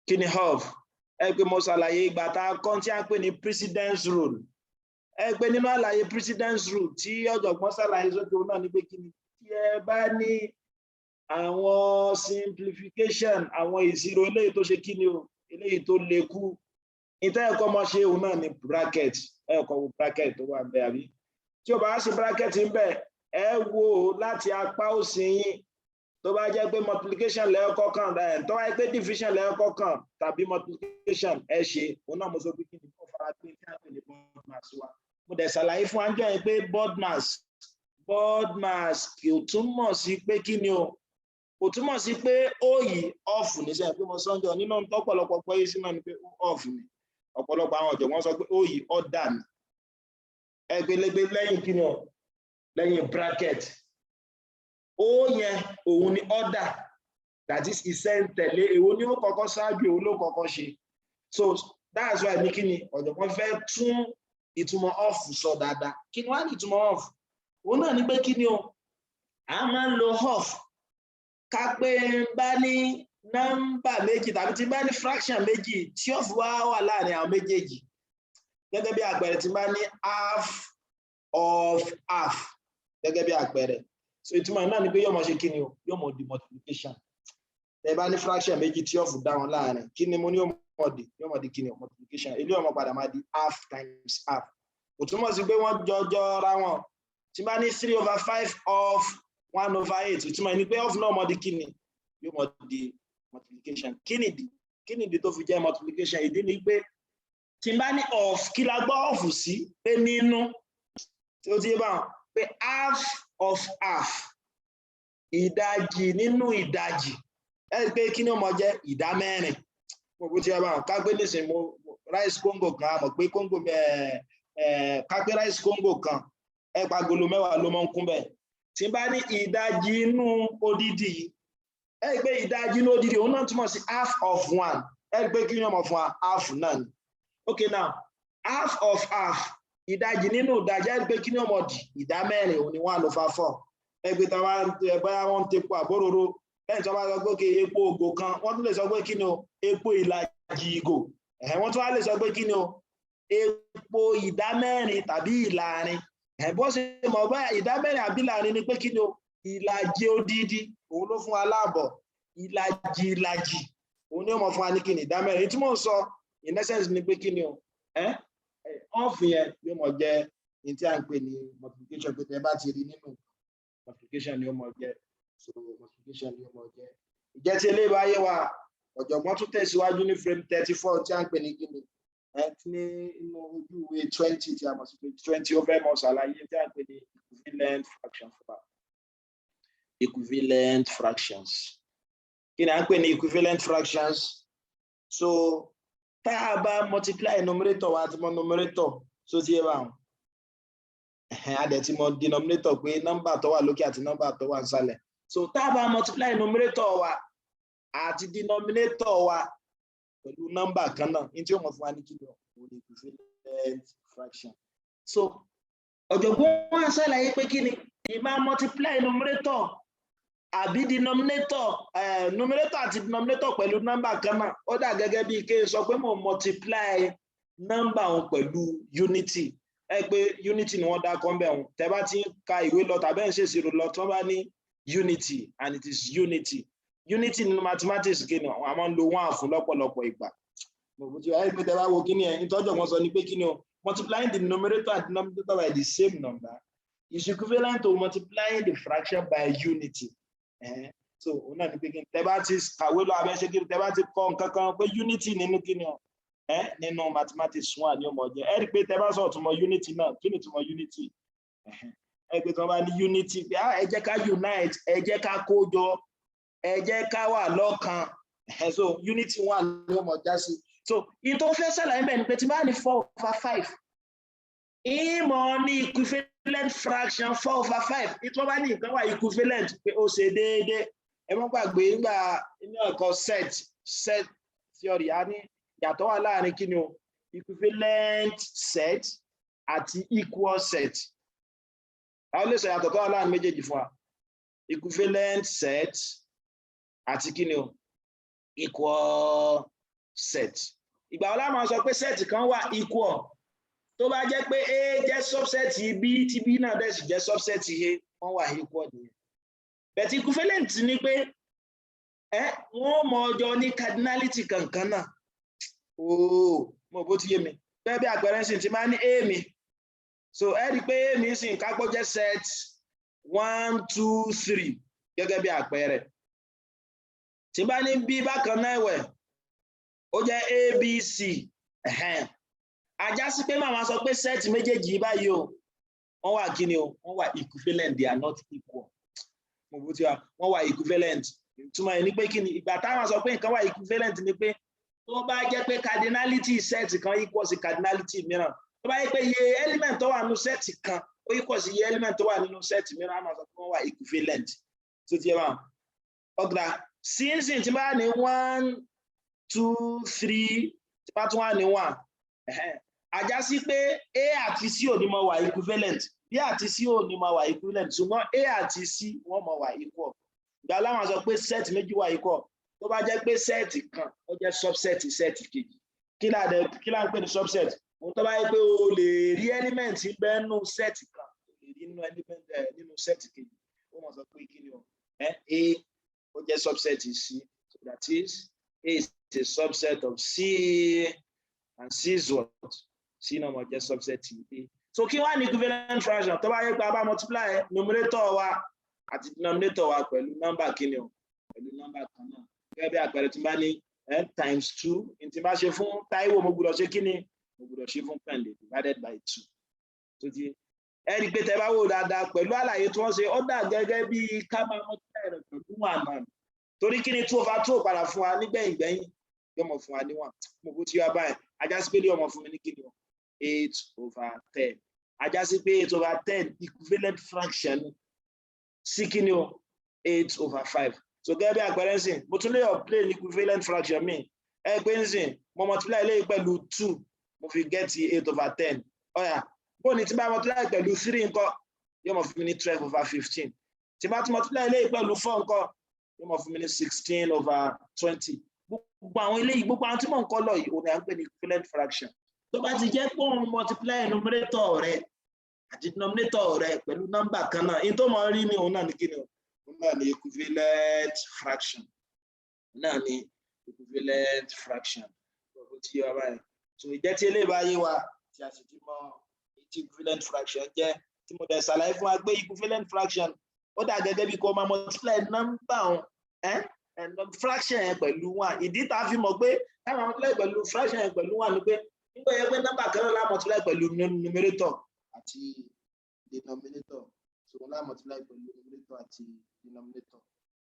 Kí ni of? Ẹ pé mo ṣàlàyé ìgbà tá a kọ́ tí a ń pè ní precedence rule. Ẹ pé nínú àlàyé precedence rule tí ọ̀jọ̀gbọ́n ṣàlàyé sókè, òun náà ni pé kí ni, tí ẹ bá ní àwọn simplification, àwọn ìṣirò eléyìí tó ṣe kí ni o, eléyìí tó le kú, ìtẹ́ ẹ̀kọ́ mọ́ ṣe, òun náà ni bracket. Ẹ̀kọ́ wo bracket tó wà ń bẹ, àbí tí o bá ṣe bracket ń bẹ, ẹ wo láti apá òsì yín. Tó bá jẹ́ pé multiplication lẹ́ẹ̀kọ́ kan, tó bá jẹ́ pé division lẹ́ẹ̀kọ́ kan tàbí multiplication, ẹ ṣe. Òun náà mo sọ pé kí ni kó fara pé tí a pè ní BODMAS wa. Mo dẹ̀ ṣàlàyé fún àjọ yẹn pé BODMAS kì í túmọ̀ sí pé kí ni o, kò túmọ̀ sí pé ó yìí of níṣẹ́ pé mo sọ́njọ́ nínú tọ́pọ̀lọpọ̀ pé sí náà ni pé of ni. Ọ̀pọ̀lọpọ̀ àwọn ọ̀jọ̀gbọ́n sọ pé ó yìí order ni. Ẹgbẹ̀lẹ́gbẹ̀ lẹ́yìn kí ni o, lẹ́yìn bracket ó yẹn, òun ni order, that is ìṣẹ̀ntẹ̀lé, èwo ni ó kọ́kọ́ ṣáájú, èwo ló kọ́kọ́ ṣe. So that's why ní kí ni ọ̀jọ̀gbọ́n fẹ́ tún ìtumọ̀ of sọ dáadáa. Kí ni wá ní ìtumọ̀ of? Òun náà ní pé kí ni o, a máa ń lo of ká pé ń bá ní nọ́mbà méjì tàbí tí bá ní fraction méjì tí of wá wà láàrin àwọn méjèèjì. Gẹ́gẹ́ bí àpẹẹrẹ, tí bá ní half of half, gẹ́gẹ́ bí àpẹẹrẹ. So ìtumọ̀ náà ni pé yóò mọ̀ ṣe kí ni o, yóò mọ̀ di multiplication. Tẹ́ bá ní fraction méjì tí of dá wọn láàrin, kí ni mo ní yóò mọ̀ di? Yóò mọ̀ di kí ni o? Multiplication. Ilé ọmọ padà máa di half times half. Kò túmọ̀ sí pé wọ́n jọjọ ra wọn. Tí bá ní 3 over 5 of 1 over 8, ìtumọ̀ ní pé of náà mọ̀ di kí ni, yóò mọ̀ di multiplication. Kí ni ìdí? Kí ni ìdí tó fi jẹ́ multiplication? Ìdí ni pé tí n bá ní of, kí la gbọ́ of sí? Pé nínú, tí ó ti yé báwọn, pé half of half, ìdajì nínú ìdajì, ẹ rí i pé kí ni ó mọ jẹ́? Ìdá mẹ́rin. Gbogbo tí a bá ká gbé nísìnyí, mo rice kóńgò kan, a mọ̀ pé kóńgò ká gbé rice kóńgò kan, ẹ pa agolo 10 ló mọ́ ń kún bẹ́ẹ̀. Tí n bá ní ìdajì inú odidi yìí, ẹ rí i pé ìdajì inú odidi, òun náà túmọ̀ sí half of one. Ẹ rí i pé kí ni ó mọ̀ fún wa? Half náà ni. Okay, now half of half, ìdajì nínú ìdajì, ẹ rí i pé kí ni ó mọ̀ di? Ìdá mẹ́rin, òun ni 1 over 4. Ẹ gbé tí wọ́n bá wọ́n ń tepo àbóròró lẹ́yìn tí wọ́n bá sọ pé kí epo ògò kan, wọ́n tún lè sọ pé kí ni o, epo ìlàjì ìgò. Ẹ̀hẹ́n, wọ́n tún wá lè sọ pé kí ni o, epo ìdá mẹ́rin tàbí ìlàrin. Ẹ̀ bó ṣe mọ̀ báyà, ìdá mẹ́rin àbí ìlàrin ni pé kí ni o, ìlàjì odidi, òun ló fún wa láàbọ̀. Ìlàjì ìlàjì, òun ni ó mọ̀ fún wa ní kí ni? Ìdá mẹ́rin. Tí mò ń sọ in essence ni pé kí ni o, ẹ́ of yẹn yóò mọ̀ jẹ́ ní tí à ń pè ní multiplication, pé tẹ́ bá ti rí nínú multiplication ni ó mọ̀ jẹ́. So multiplication ni ó mọ̀ jẹ́. Ìjẹ́ tí eléyìí bá yé wa, ọ̀jọ̀gbọ́n tún tẹ̀síwájú ní frame 34 tí à ń pè ní kíni, ẹ ní inú ojú ìwé 20 tí a mọ̀ sí page 20. Ó fẹ́ mọ̀ ṣàlàyé tí à ń pè ní equivalent fraction fún wa. Equivalent fractions, kí ni à ń pè ní equivalent fractions? So tá a bá multiply numerator wa, àti mọ̀ numerator, so ti yé báwọn, a dẹ̀ ti mọ̀ denominator, pé nọ́mbà tó wà lókè àti nọ́mbà tó wà nísàlẹ̀. So tá a bá multiply numerator wa àti denominator wa pẹ̀lú nọ́mbà kan náà, ní tí ó mọ̀ fún wa ní kí ni òun ni equivalent fraction. So ọ̀jọ̀gbọ́n wa ṣàlàyé pé kí ni ìmá multiply numerator àbí denominator, numerator àti denominator pẹ̀lú nọ́mbà kan náà, ó dà gẹ́gẹ́ bí kí n sọ pé mo multiply nọ́mbà òun pẹ̀lú unity. Ẹ pé unity ni wọ́n dá kọ́ mbẹ̀ òun. Tẹ́ bá ti ń ka ìwé lọ tàbí ẹ̀ ń ṣèṣirò lọ, tí wọ́n bá ní unity and it is unity, unity nínú mathematics, kí ni àwọn máa ń lo one fún lọ́pọ̀lọpọ̀ ìgbà. Mo ti wáyé pé tẹ́ bá wo kí ni ẹ̀ ìtọ́jú wọn sọ ni pé kí ni o, multiplying the numerator and denominator by the same number Is equivalent to multiplying the fraction by unity. So òun náà ní pé kí ni, tẹ́ bá ti kàwé lọ abẹ́ ṣe kí ni, tẹ́ bá ti kọ́ nǹkan kan pé unity nínú kí ni ọ nínú mathematics one ni ó mọ̀ jẹ́. Ẹ rí i pé tẹ́ bá sọ̀rọ̀ túmọ̀ unity náà, kí ni túmọ̀ unity? Ẹ pé tí wọ́n bá ní unity pé ẹ jẹ́ ká unite, ẹ jẹ́ ká kó jọ, ẹ jẹ́ ká wà lọ́kan. So unity one ni ó mọ̀ já sí. So ìyẹn tó fẹ́ ṣàlàyé bẹ́ẹ̀ ni pé tí bá ní 4 over 5, ìmọ̀ ní equivalent fraction 4 over 5. Ìtọ́ bá ní nǹkan wà equivalent, pé ó ṣe déédéé. Ẹ mọ́ gbàgbé nígbà inú ẹ̀kọ́ set theory, a ní ìyàtọ̀ wà láàrin kí ni o, equivalent set àti equal set. Àwọn lè sọ ìyàtọ̀ tó wà láàrin méjèèjì fún wa? Equivalent set àti kí ni o, equal set. Ìgbà wo la máa sọ pé set kan wà equal? Tó bá jẹ́ pé A jẹ́ subset B, tí B náà dẹ̀ sì jẹ́ subset A, wọ́n wà equal nìyẹn. But equivalent ni pé wọ́n mọ ọjọ́ ní cardinality kankan náà. Ooo, mo bó ti yé mi. Bẹ́ẹ̀ bí àpẹẹrẹ sì ti máa ní A mi, so ẹ rí i pé A mi sì ń kápọ́ jẹ́ set one, two, three, gẹ́gẹ́ bí àpẹẹrẹ. Tí bá ní B bákan náà ẹ̀wẹ̀, ó jẹ́ A, B, C. Ajá sí pé màmá sọ pé set méjèèjì báyìí o, wọ́n wà kí ni o, wọ́n wà equivalent. They are not equal. Mo bó ti wà, wọ́n wà equivalent. Ìtumọ̀ ẹ̀ ní pé kí ni, ìgbà táwọn sọ pé nǹkan wà equivalent ni pé tó bá jẹ́ pé cardinality set kan equal sí cardinality mìíràn, tó bá yẹ pé iye element tó wà nínú set kan ó equal sí iye element tó wà nínú set mìíràn, á máa sọ pé wọ́n wà equivalent. Tó ti yẹ báwọn ọgbà sínsìn, tí bá ní one, two, three, tí bá tún wà ní one, àjá sí pé A àti C ò ní mọ wà equivalent, B àti C ò ní mọ wà equivalent, ṣùgbọ́n A àti C wọ́n mọ wà equal. Ìgbà láwọn sọ pé set méjì wà equal, tó bá jẹ́ pé set kan ó jẹ́ subset set kejì. Kí là ń pè ní subset? Òun tó bá yẹ pé o lè rí element bẹ́ẹ̀ nínú set kan, o lè rí nínú element nínú set kejì, ó mọ̀ sọ pé kí ni o, A ó jẹ́ subset C. So that is, A is a subset of C and C is what? C náà mọ̀ jẹ́ subset A. So kí wá ní equivalent fraction? Tó bá yẹ pé a bá multiply numerator wa àti denominator wa pẹ̀lú nọ́mbà kíni o, pẹ̀lú nọ́mbà kan náà. Gẹ́gẹ́ bí àpẹẹrẹ, tí n bá ní times two, n tí n bá ṣe fún Táíwò, mo gbọ́dọ̀ ṣe kíni, mo gbọ́dọ̀ ṣe fún Kẹ́hìndé, divided by two. Tó ti ẹ rí i pé tẹ bá wò dáadáa pẹ̀lú àlàyé tí wọ́n ṣe, ó dà gẹ́gẹ́ bí ká máa multiply rẹ̀ pẹ̀lú one náà. Torí kíni, 2 over 2 padà fún wa nígbẹ̀yìn gbẹ̀yìn, yóò mọ̀ fún wa ní one. Mo kó tí wá báyìí, ajá sí pé yóò mọ̀ fún mi ní kíni o, 8 over 10. Ajá sí pé 8 over 10 equivalent fraction sí kíni o, 8 over 5. So gẹ́gẹ́ bí àpẹẹrẹ ń sìn, mo tún lè obtain equivalent fraction mi. Ẹ pé ń sìn, mo multiply eléyìí pẹ̀lú two, mo fi get 8 over 10. Ọ̀yà bó ni tí bá multiply pẹ̀lú three ńkọ́? Yóò mọ̀ fún mi ní 12 over 15. Tí bá tún multiply eléyìí pẹ̀lú four ńkọ́? Yóò mọ̀ fún mi ní 16 over 20. Gbogbo àwọn eléyìí, gbogbo àwọn tí mò ń kọ́ lọ yìí, òun ni à ń pè ní equivalent fraction. Tó bá ti jẹ́ pé òun multiply numerator rẹ àti denominator rẹ pẹ̀lú nọ́mbà kan náà, in tó mọ̀ rí ní òun náà ní kíni o, òun náà ní equivalent fraction, náà ní equivalent fraction. Ó ti yé wa báyìí. So ìjẹ́ tí eléyìí bá yé wa, tí a sì ti mọ tí equivalent fraction jẹ́, tí mo dẹ̀ ṣàlàyé fún wa pé equivalent fraction ó dà gẹ́gẹ́ bí kó máa multiply nọ́mbà òun fraction yẹn pẹ̀lú one. Ìdí tá a fi mọ̀ pé táwọn multiply pẹ̀lú fraction yẹn pẹ̀lú one ni pé nígbà yẹn pé nọ́mbà kan náà la multiply pẹ̀lú numerator àti denominator. So la multiply pẹ̀lú numerator àti denominator.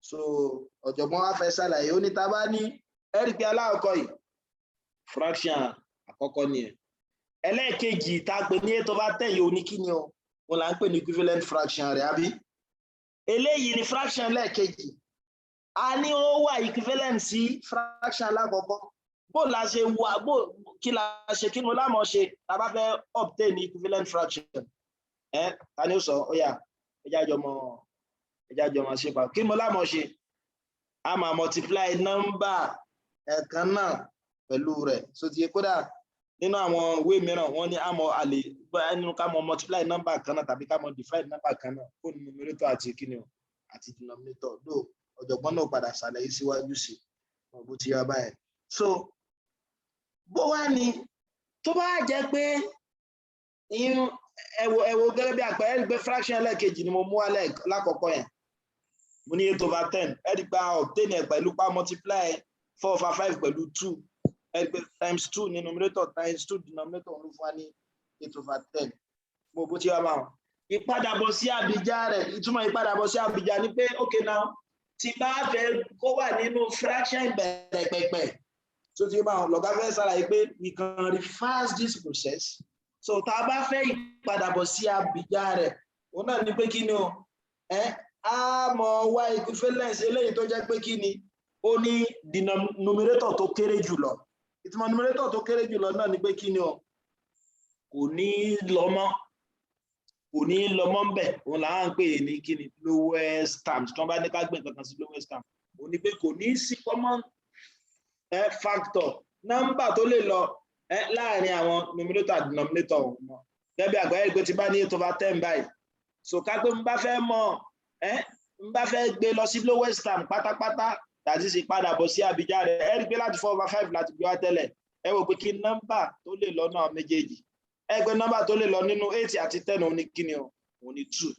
So ọ̀jọ̀gbọ́n wa fẹ́ ṣàlàyé, ó ní tá a bá ní, ẹ̀rí pé aláwọ̀kọ́ yìí, fraction àkọ́kọ́ nìyẹn. Ẹlẹ́ẹ̀kejì tá a pè ní 8 over 10 yìí, ó ní kí ni o, òun là ń pè ní equivalent fraction rẹ̀, àbí? Eléyìí ni fraction ẹlẹ́ẹ̀kejì. A ní ó wà equivalent sí fraction alákọ̀ọ́kọ́. Bó la ṣe wà, bó kí la ṣe, kí ni mo lámọ̀ ṣe tá a bá fẹ́ obtain equivalent fraction? Ẹ ta ni ó sọ? Ó yá, ẹ jájọ mọ ṣe pa. Kí ni mo lámọ̀ ṣe? A máa multiply number ẹ̀kan náà pẹ̀lú rẹ̀. So ti kódà nínú àwọn ìwé mìíràn, wọ́n ní àmọ́ àlè nínú ká mọ multiply number kan náà tàbí ká mọ divide number kan náà kó numerator àti kíni o, àti denominator. Dó ọ̀jọ̀gbọ́n náà padà ṣàlàyé síwájú sí bó ti yá báyìí. So bó wá ní tó bá jẹ́ pé Ẹ wo gẹ́gẹ́ bí àpẹẹrẹ, ẹ rí pé fraction ẹlẹ́ẹ̀kejì ni mo mú wá lákọ̀ọ́kọ́ yẹn. Mo ní 8 over 10. Ẹ rí pé a obtain ẹ̀ pẹ̀lú pa multiply 4 over 5 pẹ̀lú 2. Ẹ rí pé times 2 ní numerator, times 2 denominator, ló fún wa ní 8 over 10. Mo bó ti wá máa ìpadàbọ̀ sí àbíjá rẹ̀. Ìtumọ̀ ìpadàbọ̀ sí àbíjá ni pé, okay, now, tí bá fẹ́ kó wà nínú fraction ìbẹ̀rẹ̀ pẹ̀pẹ̀ tó ti máa lọ̀gá fẹ́ ṣàlàyé pé we can reverse this process. So tá a bá fẹ́ ìpadàbọ̀ sí àbíjá rẹ̀, òun náà ni pé kí ni o, ẹ á mọ̀ wá equivalence eléyìí tó jẹ́ pé kí ni ó ní numerator tó kéré jùlọ. Ìtumọ̀ numerator tó kéré jùlọ náà ni pé kí ni o, kò ní lọ mọ́, kò ní lọ mọ́ ń bẹ̀. Òun là ń pè ní kí ni? Lowest terms. Tí wọ́n bá ní ká gbé nǹkan kan sí lowest term, òun ni pé kò ní sí common factor, nọ́mbà tó lè lọ láàrin àwọn numerator àti denominator òun mọ́. Gẹ́gẹ́ bí àgbáyé pé tí bá ní 8 over 10 báyìí, so ká pé n bá fẹ́ mọ̀ n bá fẹ́ gbé lọ sí lowest term pátápátá tàbí sì padà bọ̀ sí àbíjá rẹ̀, ẹ rí i pé láti 4 over 5 láti gbé wá tẹ́lẹ̀. Ẹ wò pé kí nọ́mbà tó lè lọ náà méjèèjì, ẹ gbé nọ́mbà tó lè lọ nínú 8 àti 10, òun ní kíni o? Òun ní 2.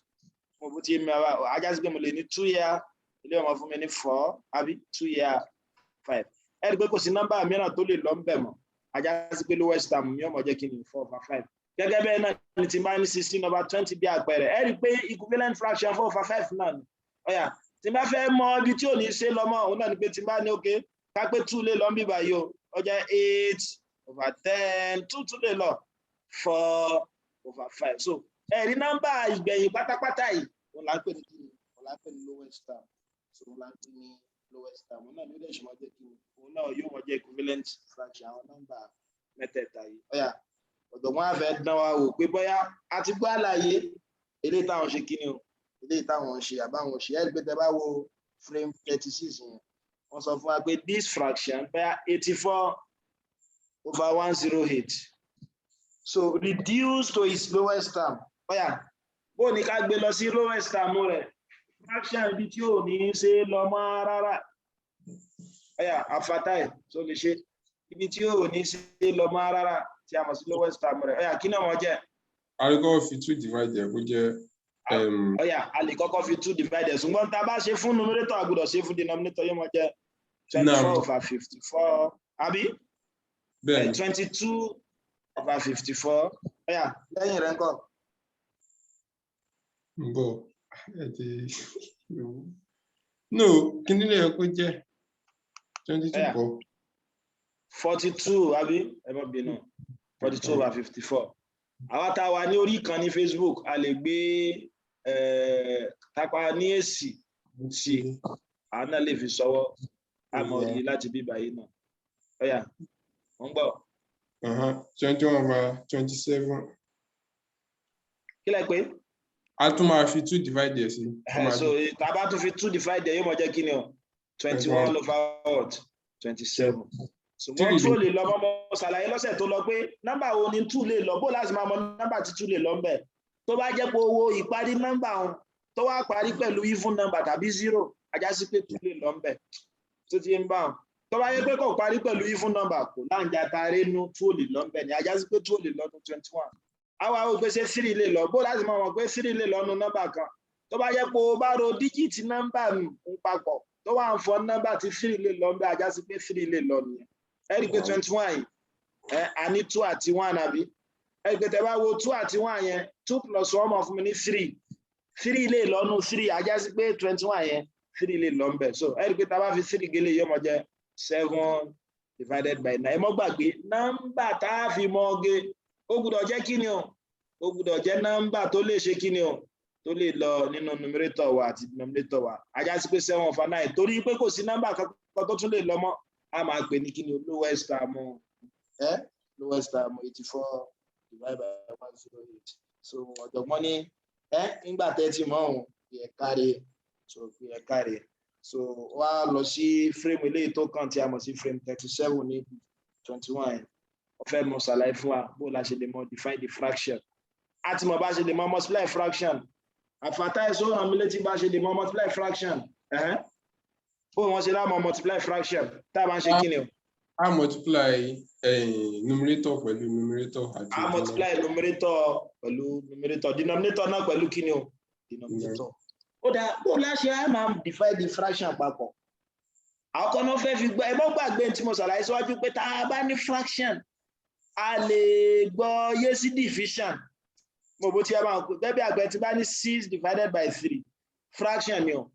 Mo bó ti mi ara ajá sí pé mo lè ní 2 here, ilé ọmọ fún mi ní 4, àbí 2 here, 5. Ẹ rí i pé kò sí nọ́mbà mìíràn tó lè lọ ń bẹ̀ mọ́. Ajá sí pé lowest term mi ọmọ jẹ́ kíni? 4 over 5. Gẹ́gẹ́ bẹ́ẹ̀ náà ni tí n bá ní 16 over 20 bí àpẹẹrẹ, ẹ rí i pé equivalent fraction 4 over 5 náà ni. Ọ̀yà, tí n bá fẹ́ mọ ibi tí ò ní ṣe lọ́mọ, òun náà ni pé tí n bá ní, okay, ká pé 2 lè lọ ń bí báyìí o, ó jẹ́ 8 over 10. 2 tún lè lọ, 4 over 5. So ẹ̀rí nọ́mbà ìgbẹ̀yìn pátápátá yìí, òun là ń pè ní kíni? Òun là ń pè ní lowest term. So òun là ń pè ní lowest term. Òun náà ló dẹ̀ ṣe máa jẹ́ kíni? Òun náà yóò máa jẹ́ equivalent fraction àwọn nọ́mbà mẹ́tẹ̀ẹ̀ta yìí. Ọ̀yà, ọ̀jọ̀gbọ́n á fẹ́ dán wa wò pé bóyá a ti gbọ́ àlàyé eléyìí táwọn ṣe kíni o, eléyìí táwọn ṣe àbáwọn ṣe. Ẹ̀rí pé tẹ bá wo frame 36 yẹn, wọ́n sọ fún wa pé this fraction, bóyá 84 over 108, so reduce to its lowest term. Ọ̀yà, bó ní ká gbé lọ sí lowest term rẹ̀, fraction ibi tí ò ní ṣe lọ mọ́ rárá. Ọ̀yà, afatai tó lè ṣe ibi tí ò ní ṣe lọ mọ́ rárá tí a mọ̀ sí lowest term rẹ̀. Ọ̀yà, kí náà wọ́n jẹ́? A lè kọ́kọ́ fi 2 divide ẹ̀ kó jẹ́ Ọ̀yà, a lè kọ́kọ́ fi 2 divide ẹ̀, ṣùgbọ́n tá a bá ṣe fún numerator, a gbọ́dọ̀ ṣe fún denominator. Yóò máa jẹ́ 24 over 54, àbí? Bẹ́ẹ̀ni. 22 over 54. Ọ̀yà, lẹ́yìn rẹ̀ ńkọ́? Ń bọ̀, ẹ ti no, kí ni lè yẹ kó jẹ́ 22 Ọ̀yà. Kọ́. 42, àbí? Ẹ má bínú, 42 over 54. Àwa tá a wà ní orí ìkànnì Facebook, a lè gbé tápá ní èsì sí, àwọn náà lè fi sọwọ́, a mọ̀ rí láti bí báyìí náà. Ọ̀yà, wọ́n gbọ́. 21 over 27. Kí lẹ pé? A tún máa fi 2 divide ẹ̀ sí. Ó máa So tá a bá tún fi 2 divide ẹ̀, yóò mọ̀ jẹ́ kí ni o? 21 over what? 27. Ṣùgbọ́n 2 ò lè lọ mọ́. Mọ́ ṣàlàyé lọ́sẹ̀ tó lọ pé nọ́mbà wo ni 2 lè lọ? Bó láti máa mọ nọ́mbà tí 2 lè lọ ń bẹ̀? Tó bá jẹ́ pé owó ìparí nọ́mbà òun tó wá parí pẹ̀lú even number tàbí zero, ajá sí pé 2 lè lọ ń bẹ̀. Tó ti ń bá wọn, tó bá yẹ pé kò parí pẹ̀lú even number, kò láǹjà tarí nú, 2 ò lè lọ ń bẹ̀ ni. Ajá sí pé 2 ò lè lọ ní 21. Àwa ò pé ṣé 3 lè lọ? Bó láti máa mọ̀ pé 3 lè lọ nu nọ́mbà kan? Tó bá yẹ pé o bá ro digit nọ́mbà ń papọ̀, tó wà ń fọ nọ́mbà tí 3 lè lọ ń bẹ̀, ajá sí pé 3 lè lọ nìyẹn. Ẹ rí i pé 21 yìí, ẹ a ní 2 àti 1, àbí? Ẹ rí i pé tẹ bá wo 2 àti 1 yẹn, 2 plus 1 mọ̀ fún mi ní 3. 3 lè lọ́nu 3, ajá sí pé 21 yẹn, 3 lè lọ ń bẹ̀. So ẹ rí i pé tá a bá fi 3 gélé, yóò mọ jẹ́ 7 divided by 9. Ẹ mọ́ gbàgbé, nọ́mbà tá a fi mọ́ ge, ó gbúdọ̀ jẹ́ kí ni o? Ó gbúdọ̀ jẹ́ nọ́mbà tó lè ṣe kí ni o? Tó lè lọ nínú numerator wa àti denominator wa. Ajá sí pé 7 over 9, torí pé kò sí nọ́mbà kankan tó tún lè lọ mọ́, a máa pè ní kí ni o? Lowest term, ẹ lowest term 84 divided by 108. So ọ̀jọ̀gbọ́n ní ẹ nígbà tẹ́ ti mọ̀ òun yẹ káre, so yẹ káre. So wá lọ sí frame eléyìí tó kàn tí a mọ̀ sí frame 37 ní 21. Wọ́n fẹ́ mọ̀ ṣàlàyé fún wa bó la ṣe lè mọ̀ define the fraction. A ti mọ̀ bá ṣe lè mọ̀ multiply fraction. Àfàtà ẹ̀sọ́ ràn mí létí bá ṣe lè mọ̀ multiply fraction. Bó wọ́n ṣe lámọ̀ multiply fraction tá a bá ń ṣe kí ni o? A multiply numerator pẹ̀lú numerator àti A multiply numerator pẹ̀lú numerator, denominator náà pẹ̀lú kíni o? Denominator. Ó dáa, bó láṣẹ á máa divide the fraction papọ̀? Àwọn kan náà fẹ́ fi gbọ́. Ẹ mọ́ gbàgbé tí mo ṣàlàyé síwájú pé tá a bá ní fraction, a lè gbọ́ yé sí division. Mo bó tí a máa kó gẹ́gẹ́ bí àgbẹ̀ tí bá ní 6 divided by 3, fraction ni o.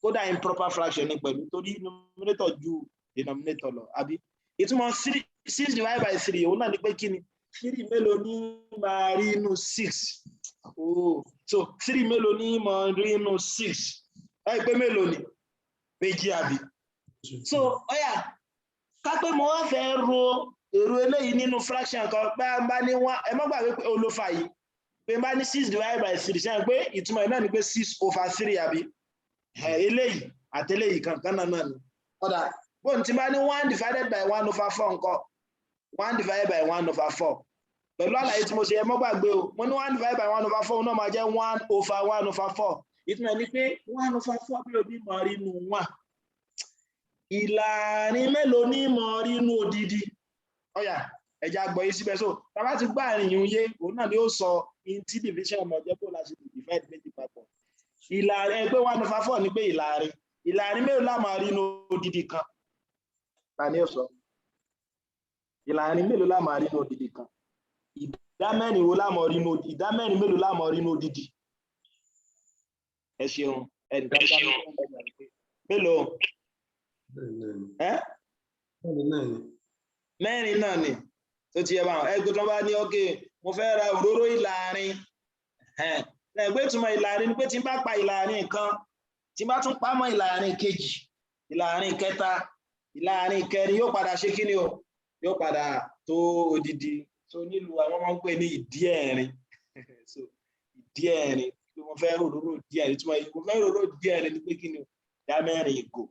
Kódà improper fraction ni pẹ̀lú, torí numerator ju denominator lọ, àbí? Ìtumọ̀ three 6 divided by 3, òun náà ni pé kí ni? Three mélòó ní máa rí inú six? Oh, so three mélòó ní máa rí inú six? Ẹ pé mélòó ni? Méjì, àbí? So ọ̀yà, ká pé mo wá fẹ́ ro èrò eléyìí nínú fraction kan pé a bá ní one. Ẹ má gbàgbé pé olófà yìí, pé n bá ní 6 divided by 3, ṣe é pé ìtumọ̀ ẹ̀ náà ni pé 6 over 3, àbí? Eléyìí àti eléyìí kankan náà ni. Ọ̀dà, bóun ti bá ní 1 divided by 1 over 4 ńkọ́? 1 divided by 1 over 4, pẹ̀lú àlàyé tí mo ṣe, ẹ mọ́ gbàgbé o, mo ní 1 divided by 1 over 4 náà máa jẹ́ 1 over 1 over 4. Ìtumọ̀ ẹ̀ ni pé 1 over 4 bí òbí mọ̀ rí inú one, ìlàrin mélòó ní mọ̀ rí inú odidi? Ọ̀yà, ẹ̀já gbọ́ yìí síbẹ̀. So tá a bá ti gbá àárín yìí yé, òun náà ni ó sọ in tí division ọmọ jẹ́, bó la ṣe lè divide méjì papọ̀. Ìlàrin ẹgbẹ́ 1 over 4 ni pé ìlàrin mélòó la máa rí inú odidi kan? Ta ni ó sọ? Ìlàrin mélòó la máa rí inú odidi kan? Ìdá mẹ́rin wo la máa rí inú? Ìdá mẹ́rin mélòó la máa rí inú odidi? Ẹ ṣeun. Ẹnìkan dá mélòó? Ẹ mẹ́rin náà ni. Tó ti yẹ báwọn ẹgbẹ́ tó bá ní, okay, mo fẹ́ ra òróró ìlàrin. Ẹgbẹ́ ìtumọ̀ ìlàrin ni pé tí n bá pa ìlàrin kan, tí n bá tún pa mọ́ ìlàrin kejì, ìlàrin kẹta, ìlàrin kẹrin, yóò padà ṣe kí ni o? Yóò padà tó odidi. Tó nílùú àwọn máa ń pè ní ìdí ẹ̀rin. So ìdí ẹ̀rin pé mo fẹ́ òróró ìdí ẹ̀rin, ìtumọ̀ mo fẹ́ òróró ìdí ẹ̀rin ni pé kí ni o? Ìdá mẹ́rin ìgò.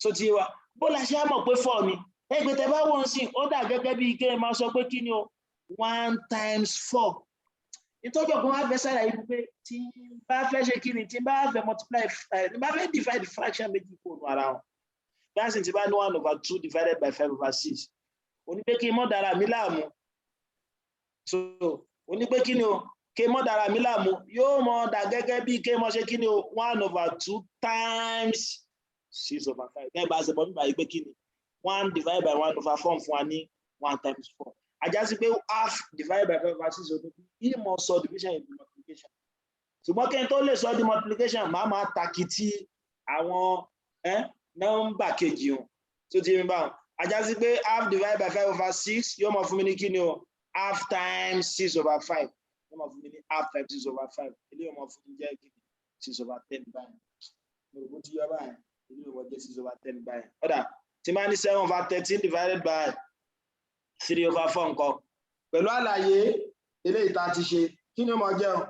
Tó ti yé wa? Bó la ṣe á mọ̀ pé four ni? Ẹgbẹ́ tẹ bá wọ́n sí, ó dà gẹ́gẹ́ bí ike máa sọ pé kí ni o? 1 times 4. Ìtọ́jú ọ̀gbọ́n wá fẹ́ sára yìí pé tí n bá fẹ́ ṣe kí ni, tí n bá fẹ́ multiply, tí n bá fẹ́ divide fraction méjì kó nu ara wọn, báyìí tí bá ní 1 over 2 divided by 5 over 6, ó ní pé kí n mọ́ dára mi láàmú. So ó ní pé kí ni o? Kí n mọ́ dára mi láàmú, yóò mọ dà gẹ́gẹ́ bí kí n mọ́ ṣe kí ni o? 1 over 2 times 6 over 5. Gẹ́gẹ́ bá a ṣe bọ́ nígbà yìí pé kí ni? 1 divided by 1 over 4 fún wa ní 1 times 4. Ajá sí pé half divided by 5 over 6, ọdún yìí mọ̀ sọ division into multiplication. Ṣùgbọ́n kí n tó lè sọ di multiplication, màá máa takìtì àwọn nọ́mbà kejì hàn. Tó ti mi báwọn, ajá sí pé half divided by 5 over 6 yóò máa fún mi ní kí ni o? Half times 6 over 5 yóò máa fún mi ní half times 6 over 5. Eléyìí yóò máa fún mi jẹ́ kí ni? 6 over 10 báyìí. Mo rò bó ti yọ báyìí. Eléyìí yóò máa jẹ́ 6 over 10 báyìí. Ọ̀dà, tí máa ní 7 over 13 divided by 3 over 4 nǹkan, pẹ̀lú àlàyé eléyìí tá a ti ṣe, kí ni ó máa jẹ́ o?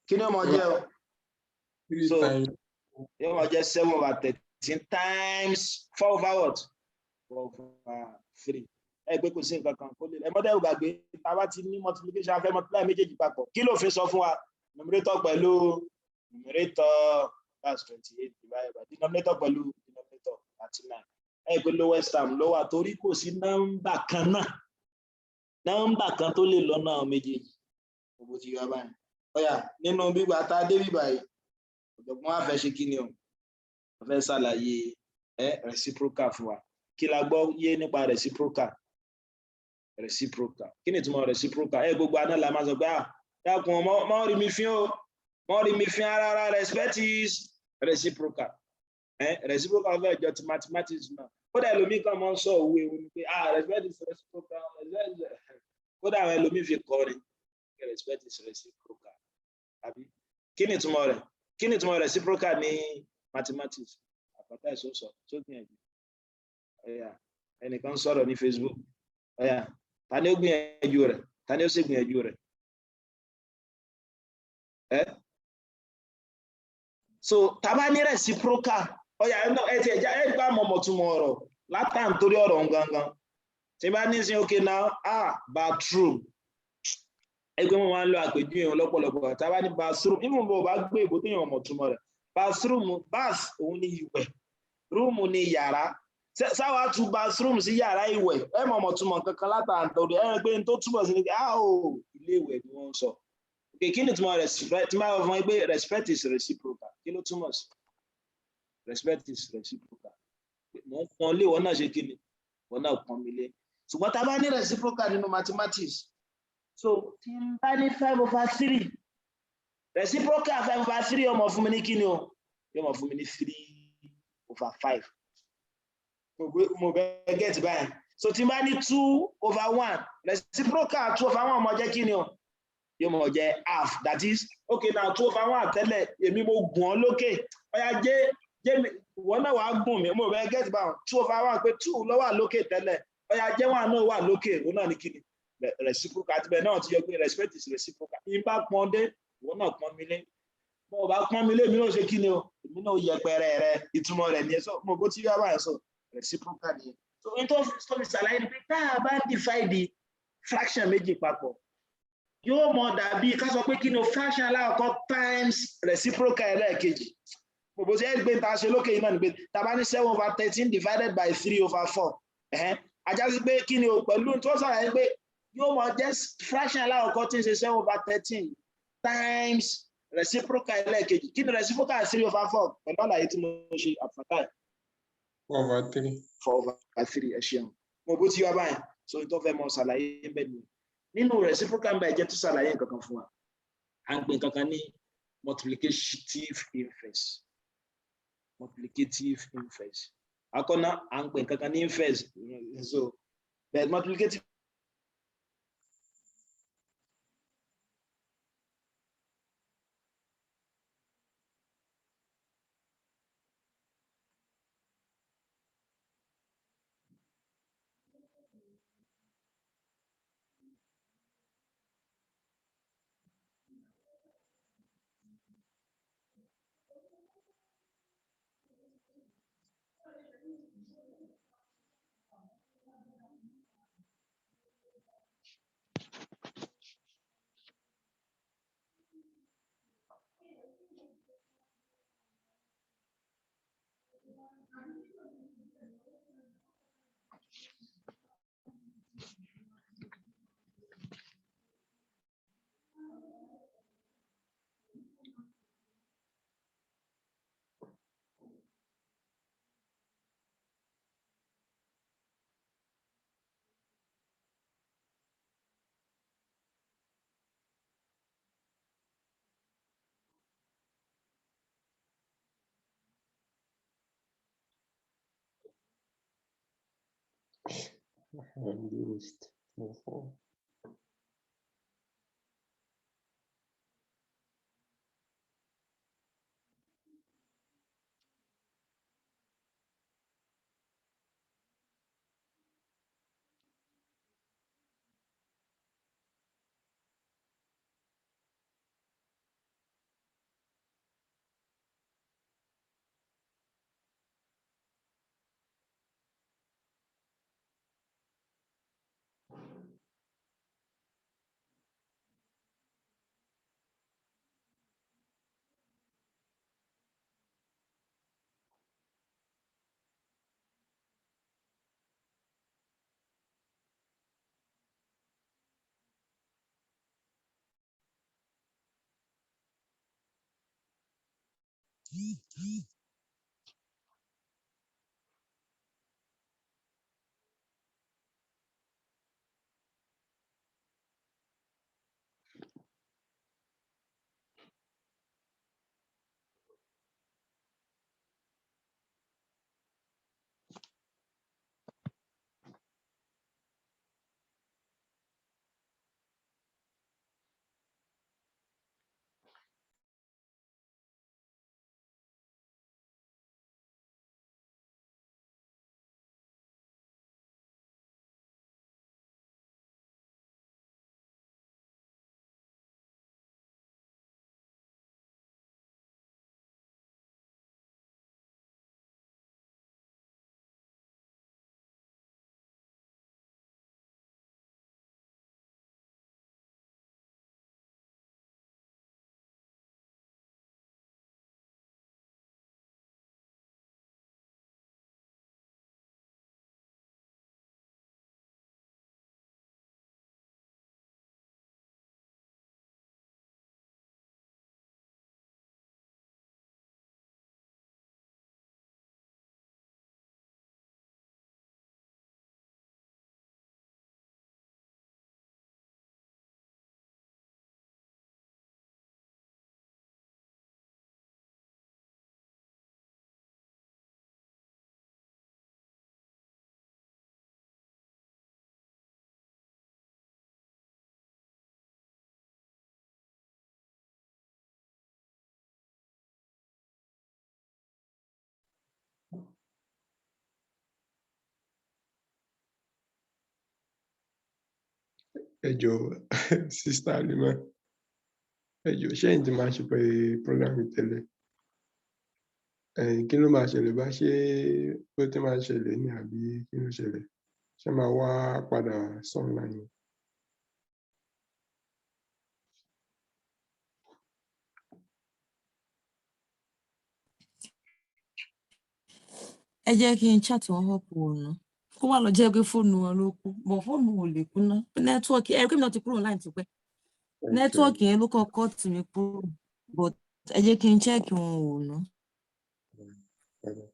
Kí ni ó máa jẹ́ o? So yóò máa jẹ́ 7 over 13 times four over what? 4 over 3. Ẹ gbé, kò sí nǹkan kan kó lè ẹ mọ́tẹ́ gbàgbé. Tá a bá ti ní multiplication, a fẹ́ multiply méjèèjì papọ̀, kí ló fi sọ fún wa? Numerator pẹ̀lú numerator, that's 28, divided by denominator pẹ̀lú denominator, 39. Ẹ pé lowest term ló wà, torí kò sí nọ́mbà kan náà, nọ́mbà kan tó lè lọ́nà méjèèjì. Gbogbo ti yọ báyìí. Ọ̀yà, nínú gbígbà tá a dé bíbà yìí, ọ̀jọ̀gbọ́n wa fẹ́ ṣe kí ni o? Wọ́n fẹ́ ṣàlàyé reciprocal fún wa. Kí la gbọ́ yé nípa reciprocal? Reciprocal, kí ni ìtumọ̀ reciprocal? Ẹ gbogbo àná la máa sọ pé, ah, dákun, mọ́ rí mi fín o, mọ́ rí mi fín rárá. Respect is reciprocal. Reciprocal fẹ́ jọ ti mathematics náà. Kódà ẹlòmíì kan máa ń sọ òwe ewu ni pé, ah, respect is reciprocal, respect is. Kódà àwọn ẹlòmíì fi kọrin, respect is reciprocal, àbí? Kí ni ìtumọ̀ rẹ̀? Kí ni ìtumọ̀ reciprocal ní mathematics? Àpáta ìsọsọ tó gbìyànjú. Ọ̀yà, ẹnìkan sọ̀rọ̀ ní Facebook. Ọ̀yà, ta ni ó gbìyànjú rẹ̀? Ta ni ó sì gbìyànjú rẹ̀? Ẹ so tá bá ní reciprocal, ọ̀yà, ẹ ti ẹ̀já ẹ gbà mọ̀mọ̀ túmọ̀ ọ̀rọ̀ látàn torí ọ̀rọ̀ gangan. Tí bá ní sí, okay, now, ah, bathroom, ẹgbẹ́ wọn máa ń lo àpèjúwe wọn lọ́pọ̀lọpọ̀. Tá a bá ní bathroom, even bó o bá gbé ìbò téèyàn mọ̀ túmọ̀ rẹ̀, bathroom, bath òun ní ìwẹ̀, room ní yàrá. Sáwà tu bathroom sí yàrá ìwẹ̀, ẹ mọ̀ mọ̀ túmọ̀ kankan látàntọ̀rọ̀. Ẹ rí pé n tó túmọ̀ sí ni pé ah o, ilé ìwẹ̀ ni wọ́n ń sọ. Okay, kí ni túmọ̀ respect? Tí máa fún yín pé respect is reciprocal, kí ló túmọ̀ sí? Respect is reciprocal. Mò ń pọ́n lé, ìwọ náà ṣe kí ni? Ìwọ náà pọ́n mi lé. Ṣùgbọ́n tá a bá ní reciprocal nínú mathematics, so tí n bá ní 5/3, reciprocal 5/3 ó máa fún mi ní kí ni o? Yóò máa fún mi ní 3/5. Mo bẹ get báyìí? So tí n bá ní 2/1, reciprocal 2/1 máa jẹ́ kí ni o? Yóò máa jẹ́ half. That is, okay, now 2/1 tẹ́lẹ̀, èmi mo gùn ọ́ lókè, ọ̀yà jẹ́ jẹ́ ìwọ náà wàá gùn mí. Mo bẹ get báyìí? 2/1 pé two ló wà lókè tẹ́lẹ̀, ọ̀yà jẹ́ one náà wà lókè, òun náà ní kí ni? Reciprocal. Àti bẹ́ẹ̀ náà ti yọ pé respect is reciprocal. Ní bá pọ́n dé, ìwọ náà pọ́n mi lé. Bó o bá pọ́n mi lé, èmi náà ṣe kí ni o? Èmi náà yẹpẹrẹ rẹ. Ìtumọ̀ rẹ̀ nìyẹn. So mo bó ti yá báyìí, so reciprocal nìyẹn. So n tó fi ṣàlàyé ni pé tá a bá ń divide fraction méjì papọ̀, yóò mọ dàbí ká sọ pé kí ni o? Fraction alákọ̀ọ́kọ́ times reciprocal ẹlẹ́ẹ̀kejì. Mo bó ti ẹ́ gbé ta ṣe lókè yìí náà ni pé tá a bá ní 7/13 divided by 3/4, ajá sí pé kí ni o? Pẹ̀lú tó ṣàlàyé pé yóò mọ jẹ́ fraction alákọ̀ọ́kọ́ tí ń ṣe 7/13 times reciprocal ẹlẹ́ẹ̀kejì. Kí ni reciprocal 3/4 pẹ̀lú àlàyé tí mo ṣe àfàtà? 4/3. 4/3, ẹ ṣeun. Mo bó ti wá báyìí. So tó fẹ́ mọ ṣàlàyé bẹ́ẹ̀ ni nínú reciprocal bẹ́ẹ̀ jẹ́ tó ṣàlàyé nǹkan kan fún wa. À ń pè nǹkan kan ní multiplicative inverse. Multiplicative inverse akọ́nà, à ń pè nǹkan kan ní inverse. So but multiplicative Reduced to 4. Ẹ jọ̀ọ́, Sister Halima, ẹ jọ̀ọ́, ṣé ẹ̀yin ti máa ṣe pé program yìí tẹ́lẹ̀? Ẹ̀yin, kí ló máa ṣẹlẹ̀ bá ṣe bó ti máa ṣẹlẹ̀ ní, àbí kí ló ṣẹlẹ̀? Ṣé máa wá padà online ni? Ẹ jẹ́ kí n chat wọn up wò ná, kó wà lọ jẹ́ pé fóònù wọn ló kú bọ̀, fóònù ò lè kú ná. Network ẹ kí mi náà ti kúrò láì tipẹ́. Network yẹn ló kọ́kọ́ tì mí kúrò, but ẹ jẹ́ kí n check wọn wò ná. Okay.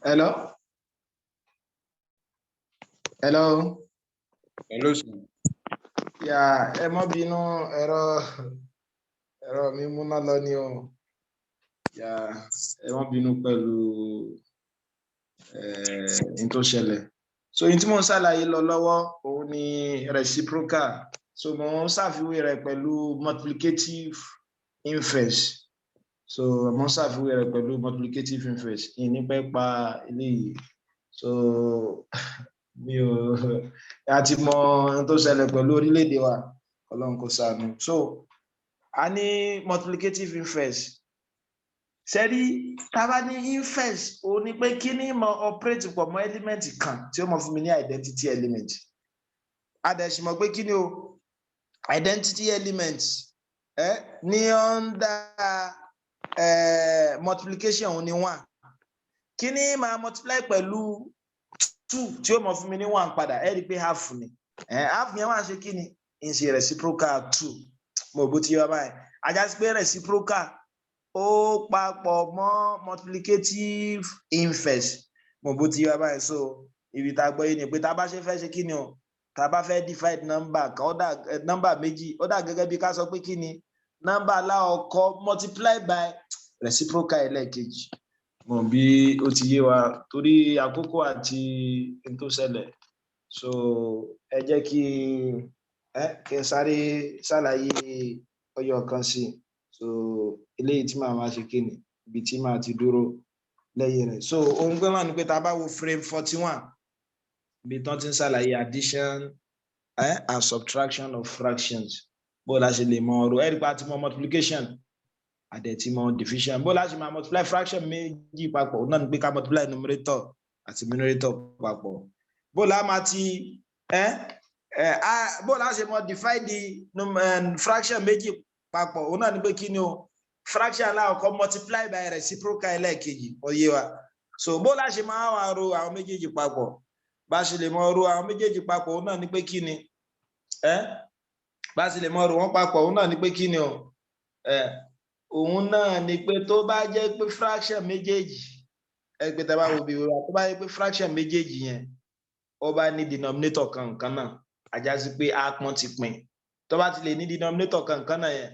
Hello? Hello? Hello, sir. Yeah, ẹ má bínú, ẹ̀rọ mi múná lọ ni o. Yeah, ẹ má bínú pẹ̀lú n tó ṣẹlẹ̀. So n tí mò ń ṣàlàyé lọ lọ́wọ́ òun ni reciprocal. So mò ń ṣàfiwé rẹ̀ pẹ̀lú multiplicative inverse. So mò ń ṣàfiwé rẹ̀ pẹ̀lú multiplicative inverse. Ìní pẹ́ pa eléyìí. So mi ò a ti mọ ohun tó ṣẹlẹ̀ pẹ̀lú orílẹ̀-èdè wa, Ọlọ́run kò ṣàánú. So a ní multiplicative inverse. Sẹ́rí, tá a bá ní inverse, òun ni pé kí ni mo operate pọ̀ mọ́ element kan tí ó mọ fún mi ní identity element. A dẹ̀ sì mọ̀ pé kí ni o identity element ní under multiplication, òun ni one. Kí ni máa multiply pẹ̀lú two tí ó mọ fún mi ní one padà? Ẹ rí i pé half ni. Half yẹn wà ṣe kí ni? Ń ṣe reciprocal two. Mo bó ti yọ báyìí, ajá sí pé reciprocal ó papọ̀ mọ́ multiplicative inverse. Mo bó ti yọ báyìí. So ibi tá a gbọ́ yìí ni pé tá a bá ṣe fẹ́ ṣe kí ni o, tá a bá fẹ́ divide number kan, ó dà number méjì, ó dà gẹ́gẹ́ bí ká sọ pé kí ni number alákọ̀ọ́kọ́ multiply by reciprocal ẹlẹ́ẹ̀kejì. Mo bí ó ti yé wa, torí àkókò àti n tó ṣẹlẹ̀. So ẹ jẹ́ kí ẹ kí n sáré ṣàlàyé ọyọ kan sí i. So eléyìí tí màá máa ṣe kí ni, ibi tí màá ti dúró lẹ́yìn rẹ̀. So ohun gbọ́n náà ni pé tá a bá wo frame 41, ibi tán ti ń ṣàlàyé addition and subtraction of fractions, bó la ṣe lè mọ ọ̀rọ̀ ẹ̀rí pa ti mọ multiplication, àdẹ̀tí mọ division, bó la ṣe máa multiply fraction méjì papọ̀ náà ni pé ká multiply numerator àti numerator papọ̀. Bó la máa ti ẹ ẹ bó la ṣe mọ divide the fraction méjì papọ̀, òun náà ni pé kí ni o fraction alákọ̀ọ́kọ́ multiply by reciprocal ẹlẹ́ẹ̀kejì. Ó yé wa. So bó la ṣe máa wà ro àwọn méjèèjì papọ̀ Bá a ṣe lè mọ ro àwọn méjèèjì papọ̀, òun náà ni pé kí ni ẹ bá a ṣe lè mọ ro wọn papọ̀, òun náà ni pé kí ni o ẹ òun náà ni pé tó bá jẹ́ pé fraction méjèèjì, ẹ pé tá a bá wo bí wíwá, tó bá jẹ́ pé fraction méjèèjì yẹn, ó bá ní denominator kankan náà, á já sí pé àápọn ti pín. Tó bá ti lè ní denominator kankan náà yẹn,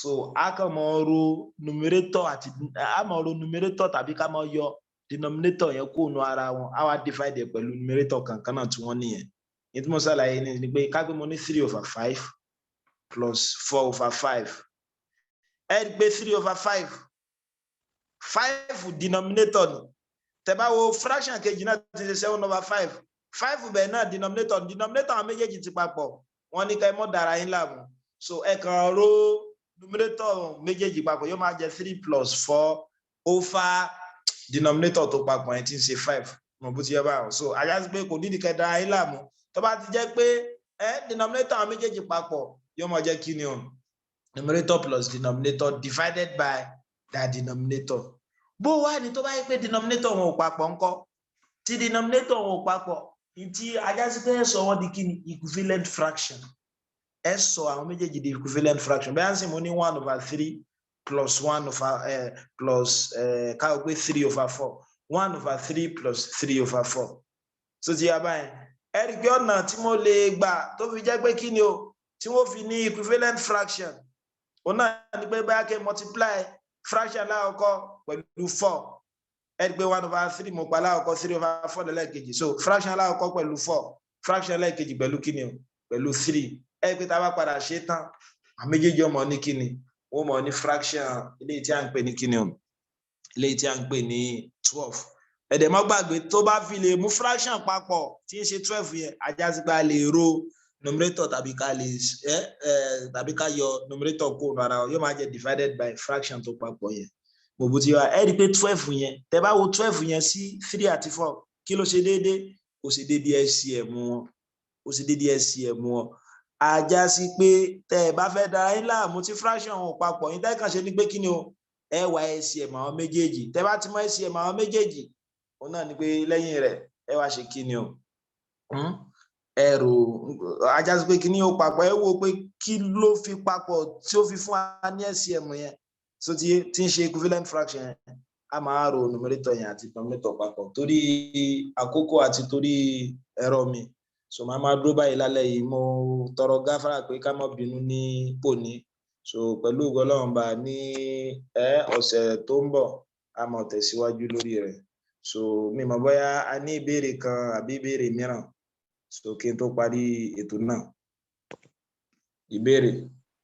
so a kàn mọ ro numerator àti a mọ ro numerator tàbí ká mọ yọ denominator yẹn kó nu ara wọn, á wá divide ẹ pẹ̀lú numerator kankan náà tí wọ́n níyẹn. Ní tí mo ṣàlàyé ni pé ká pé mo ní 3/5 plus 4/5. Ẹ rí i pé 3/5, five denominator ni. Tẹ́ bá wo fraction kejì náà ti ṣe 7/5, five bẹ́ẹ̀ náà denominator. Denominator àwọn méjèèjì ti papọ̀. Wọ́n ní ká ẹ mọ́ dára yín láàmú, so ẹ kàn ro numerator méjèèjì papọ̀, yóò máa jẹ three plus four over denominator tó papọ̀ yẹn tí ń ṣe five. Mo bó ti yẹ báwọn. So á já sí pé kò nídìí kẹ́ dára yín láàmú. Tó bá ti jẹ́ pé ẹ denominator àwọn méjèèjì papọ̀, yóò máa jẹ́ kí ni o? Numerator plus denominator divided by that denominator. Bó wá ní tó bá yẹ pé denominator wọn ò papọ̀ ńkọ́? Tí denominator wọn ò papọ̀, tí á já sí pé ẹ sọ wọn di kí ni? Equivalent fraction. Ẹ sọ àwọn méjèèjì di equivalent fraction. Bẹ́ẹ̀ á sì mo ní 1/3 plus one over plus káwọ́ pé 3/4, 1/3 plus 3/4. So ti yá báyìí, ẹ rí i pé ọ̀nà tí mo lè gbà tó fi jẹ́ pé kí ni o, tí wọ́n fi ní equivalent fraction, òun náà ni pé báyà kí n multiply fraction lákọ̀ọ́kọ́ pẹ̀lú four. Ẹ rí i pé 1/3 mo pa lákọ̀ọ́kọ́, 3/4 lẹ́ẹ̀kejì. So fraction lákọ̀ọ́kọ́ pẹ̀lú four, fraction lẹ́ẹ̀kejì pẹ̀lú kí ni o? Pẹ̀lú three. Ẹ rí i pé tá a bá padà ṣe tán, àwọn méjèèjì ọmọ ní kí ni? Wọ́n mọ̀ ní fraction eléyìí tí a ń pè ní kí ni o? Eléyìí tí a ń pè ní 12. Ẹ̀dẹ̀ mọ́ gbàgbé, tó bá fi lè mú fraction papọ̀ tí ń ṣe 12 yẹn, á já sí pé a lè ro numerator tàbí ká yọ numerator kó nu ara wọn, yóò máa jẹ divided by fraction tó papọ̀ yẹn. Gbogbo ti wa, ẹ rí i pé 12 yẹn, tẹ bá wo 12 yẹn sí three àti four, kí ló ṣe déédéé? Ó ṣe déédéé LCM wọn. Ó ṣe déédéé LCM wọn. Á já sí pé tẹ ẹ bá fẹ́ dára yín láàmú tí fraction wọn papọ̀ yín, tẹ́ kàn ṣe ni pé kí ni o? Ẹ wá LCM àwọn méjèèjì. Tẹ bá ti mọ LCM àwọn méjèèjì, òun náà ni pé lẹ́yìn rẹ̀, ẹ wá ṣe kí ni o? Ẹ rò, á já sí pé kí ni ó papọ̀. Ẹ wo pé kí ló fi papọ̀ tí ó fi fún wa ní LCM yẹn. So tí ń ṣe equivalent fraction yẹn, a máa ro numerator yẹn àti denominator papọ̀. Torí àkókò àti torí ẹ̀rọ mi, so màá máa dúró báyìí lálẹ́ yìí. Mo tọrọ gáfárà pé ká má bínú ní pòní. So pẹ̀lú ògo Ọlọ́run bá ní ẹ ọ̀sẹ̀ tó ń bọ̀, a máa tẹ̀síwájú lórí rẹ̀. So mi mọ̀ bóyá a ní ìbéèrè kan àbí ìbéèrè mìíràn, so kí n tó parí ètò náà. Ìbéèrè.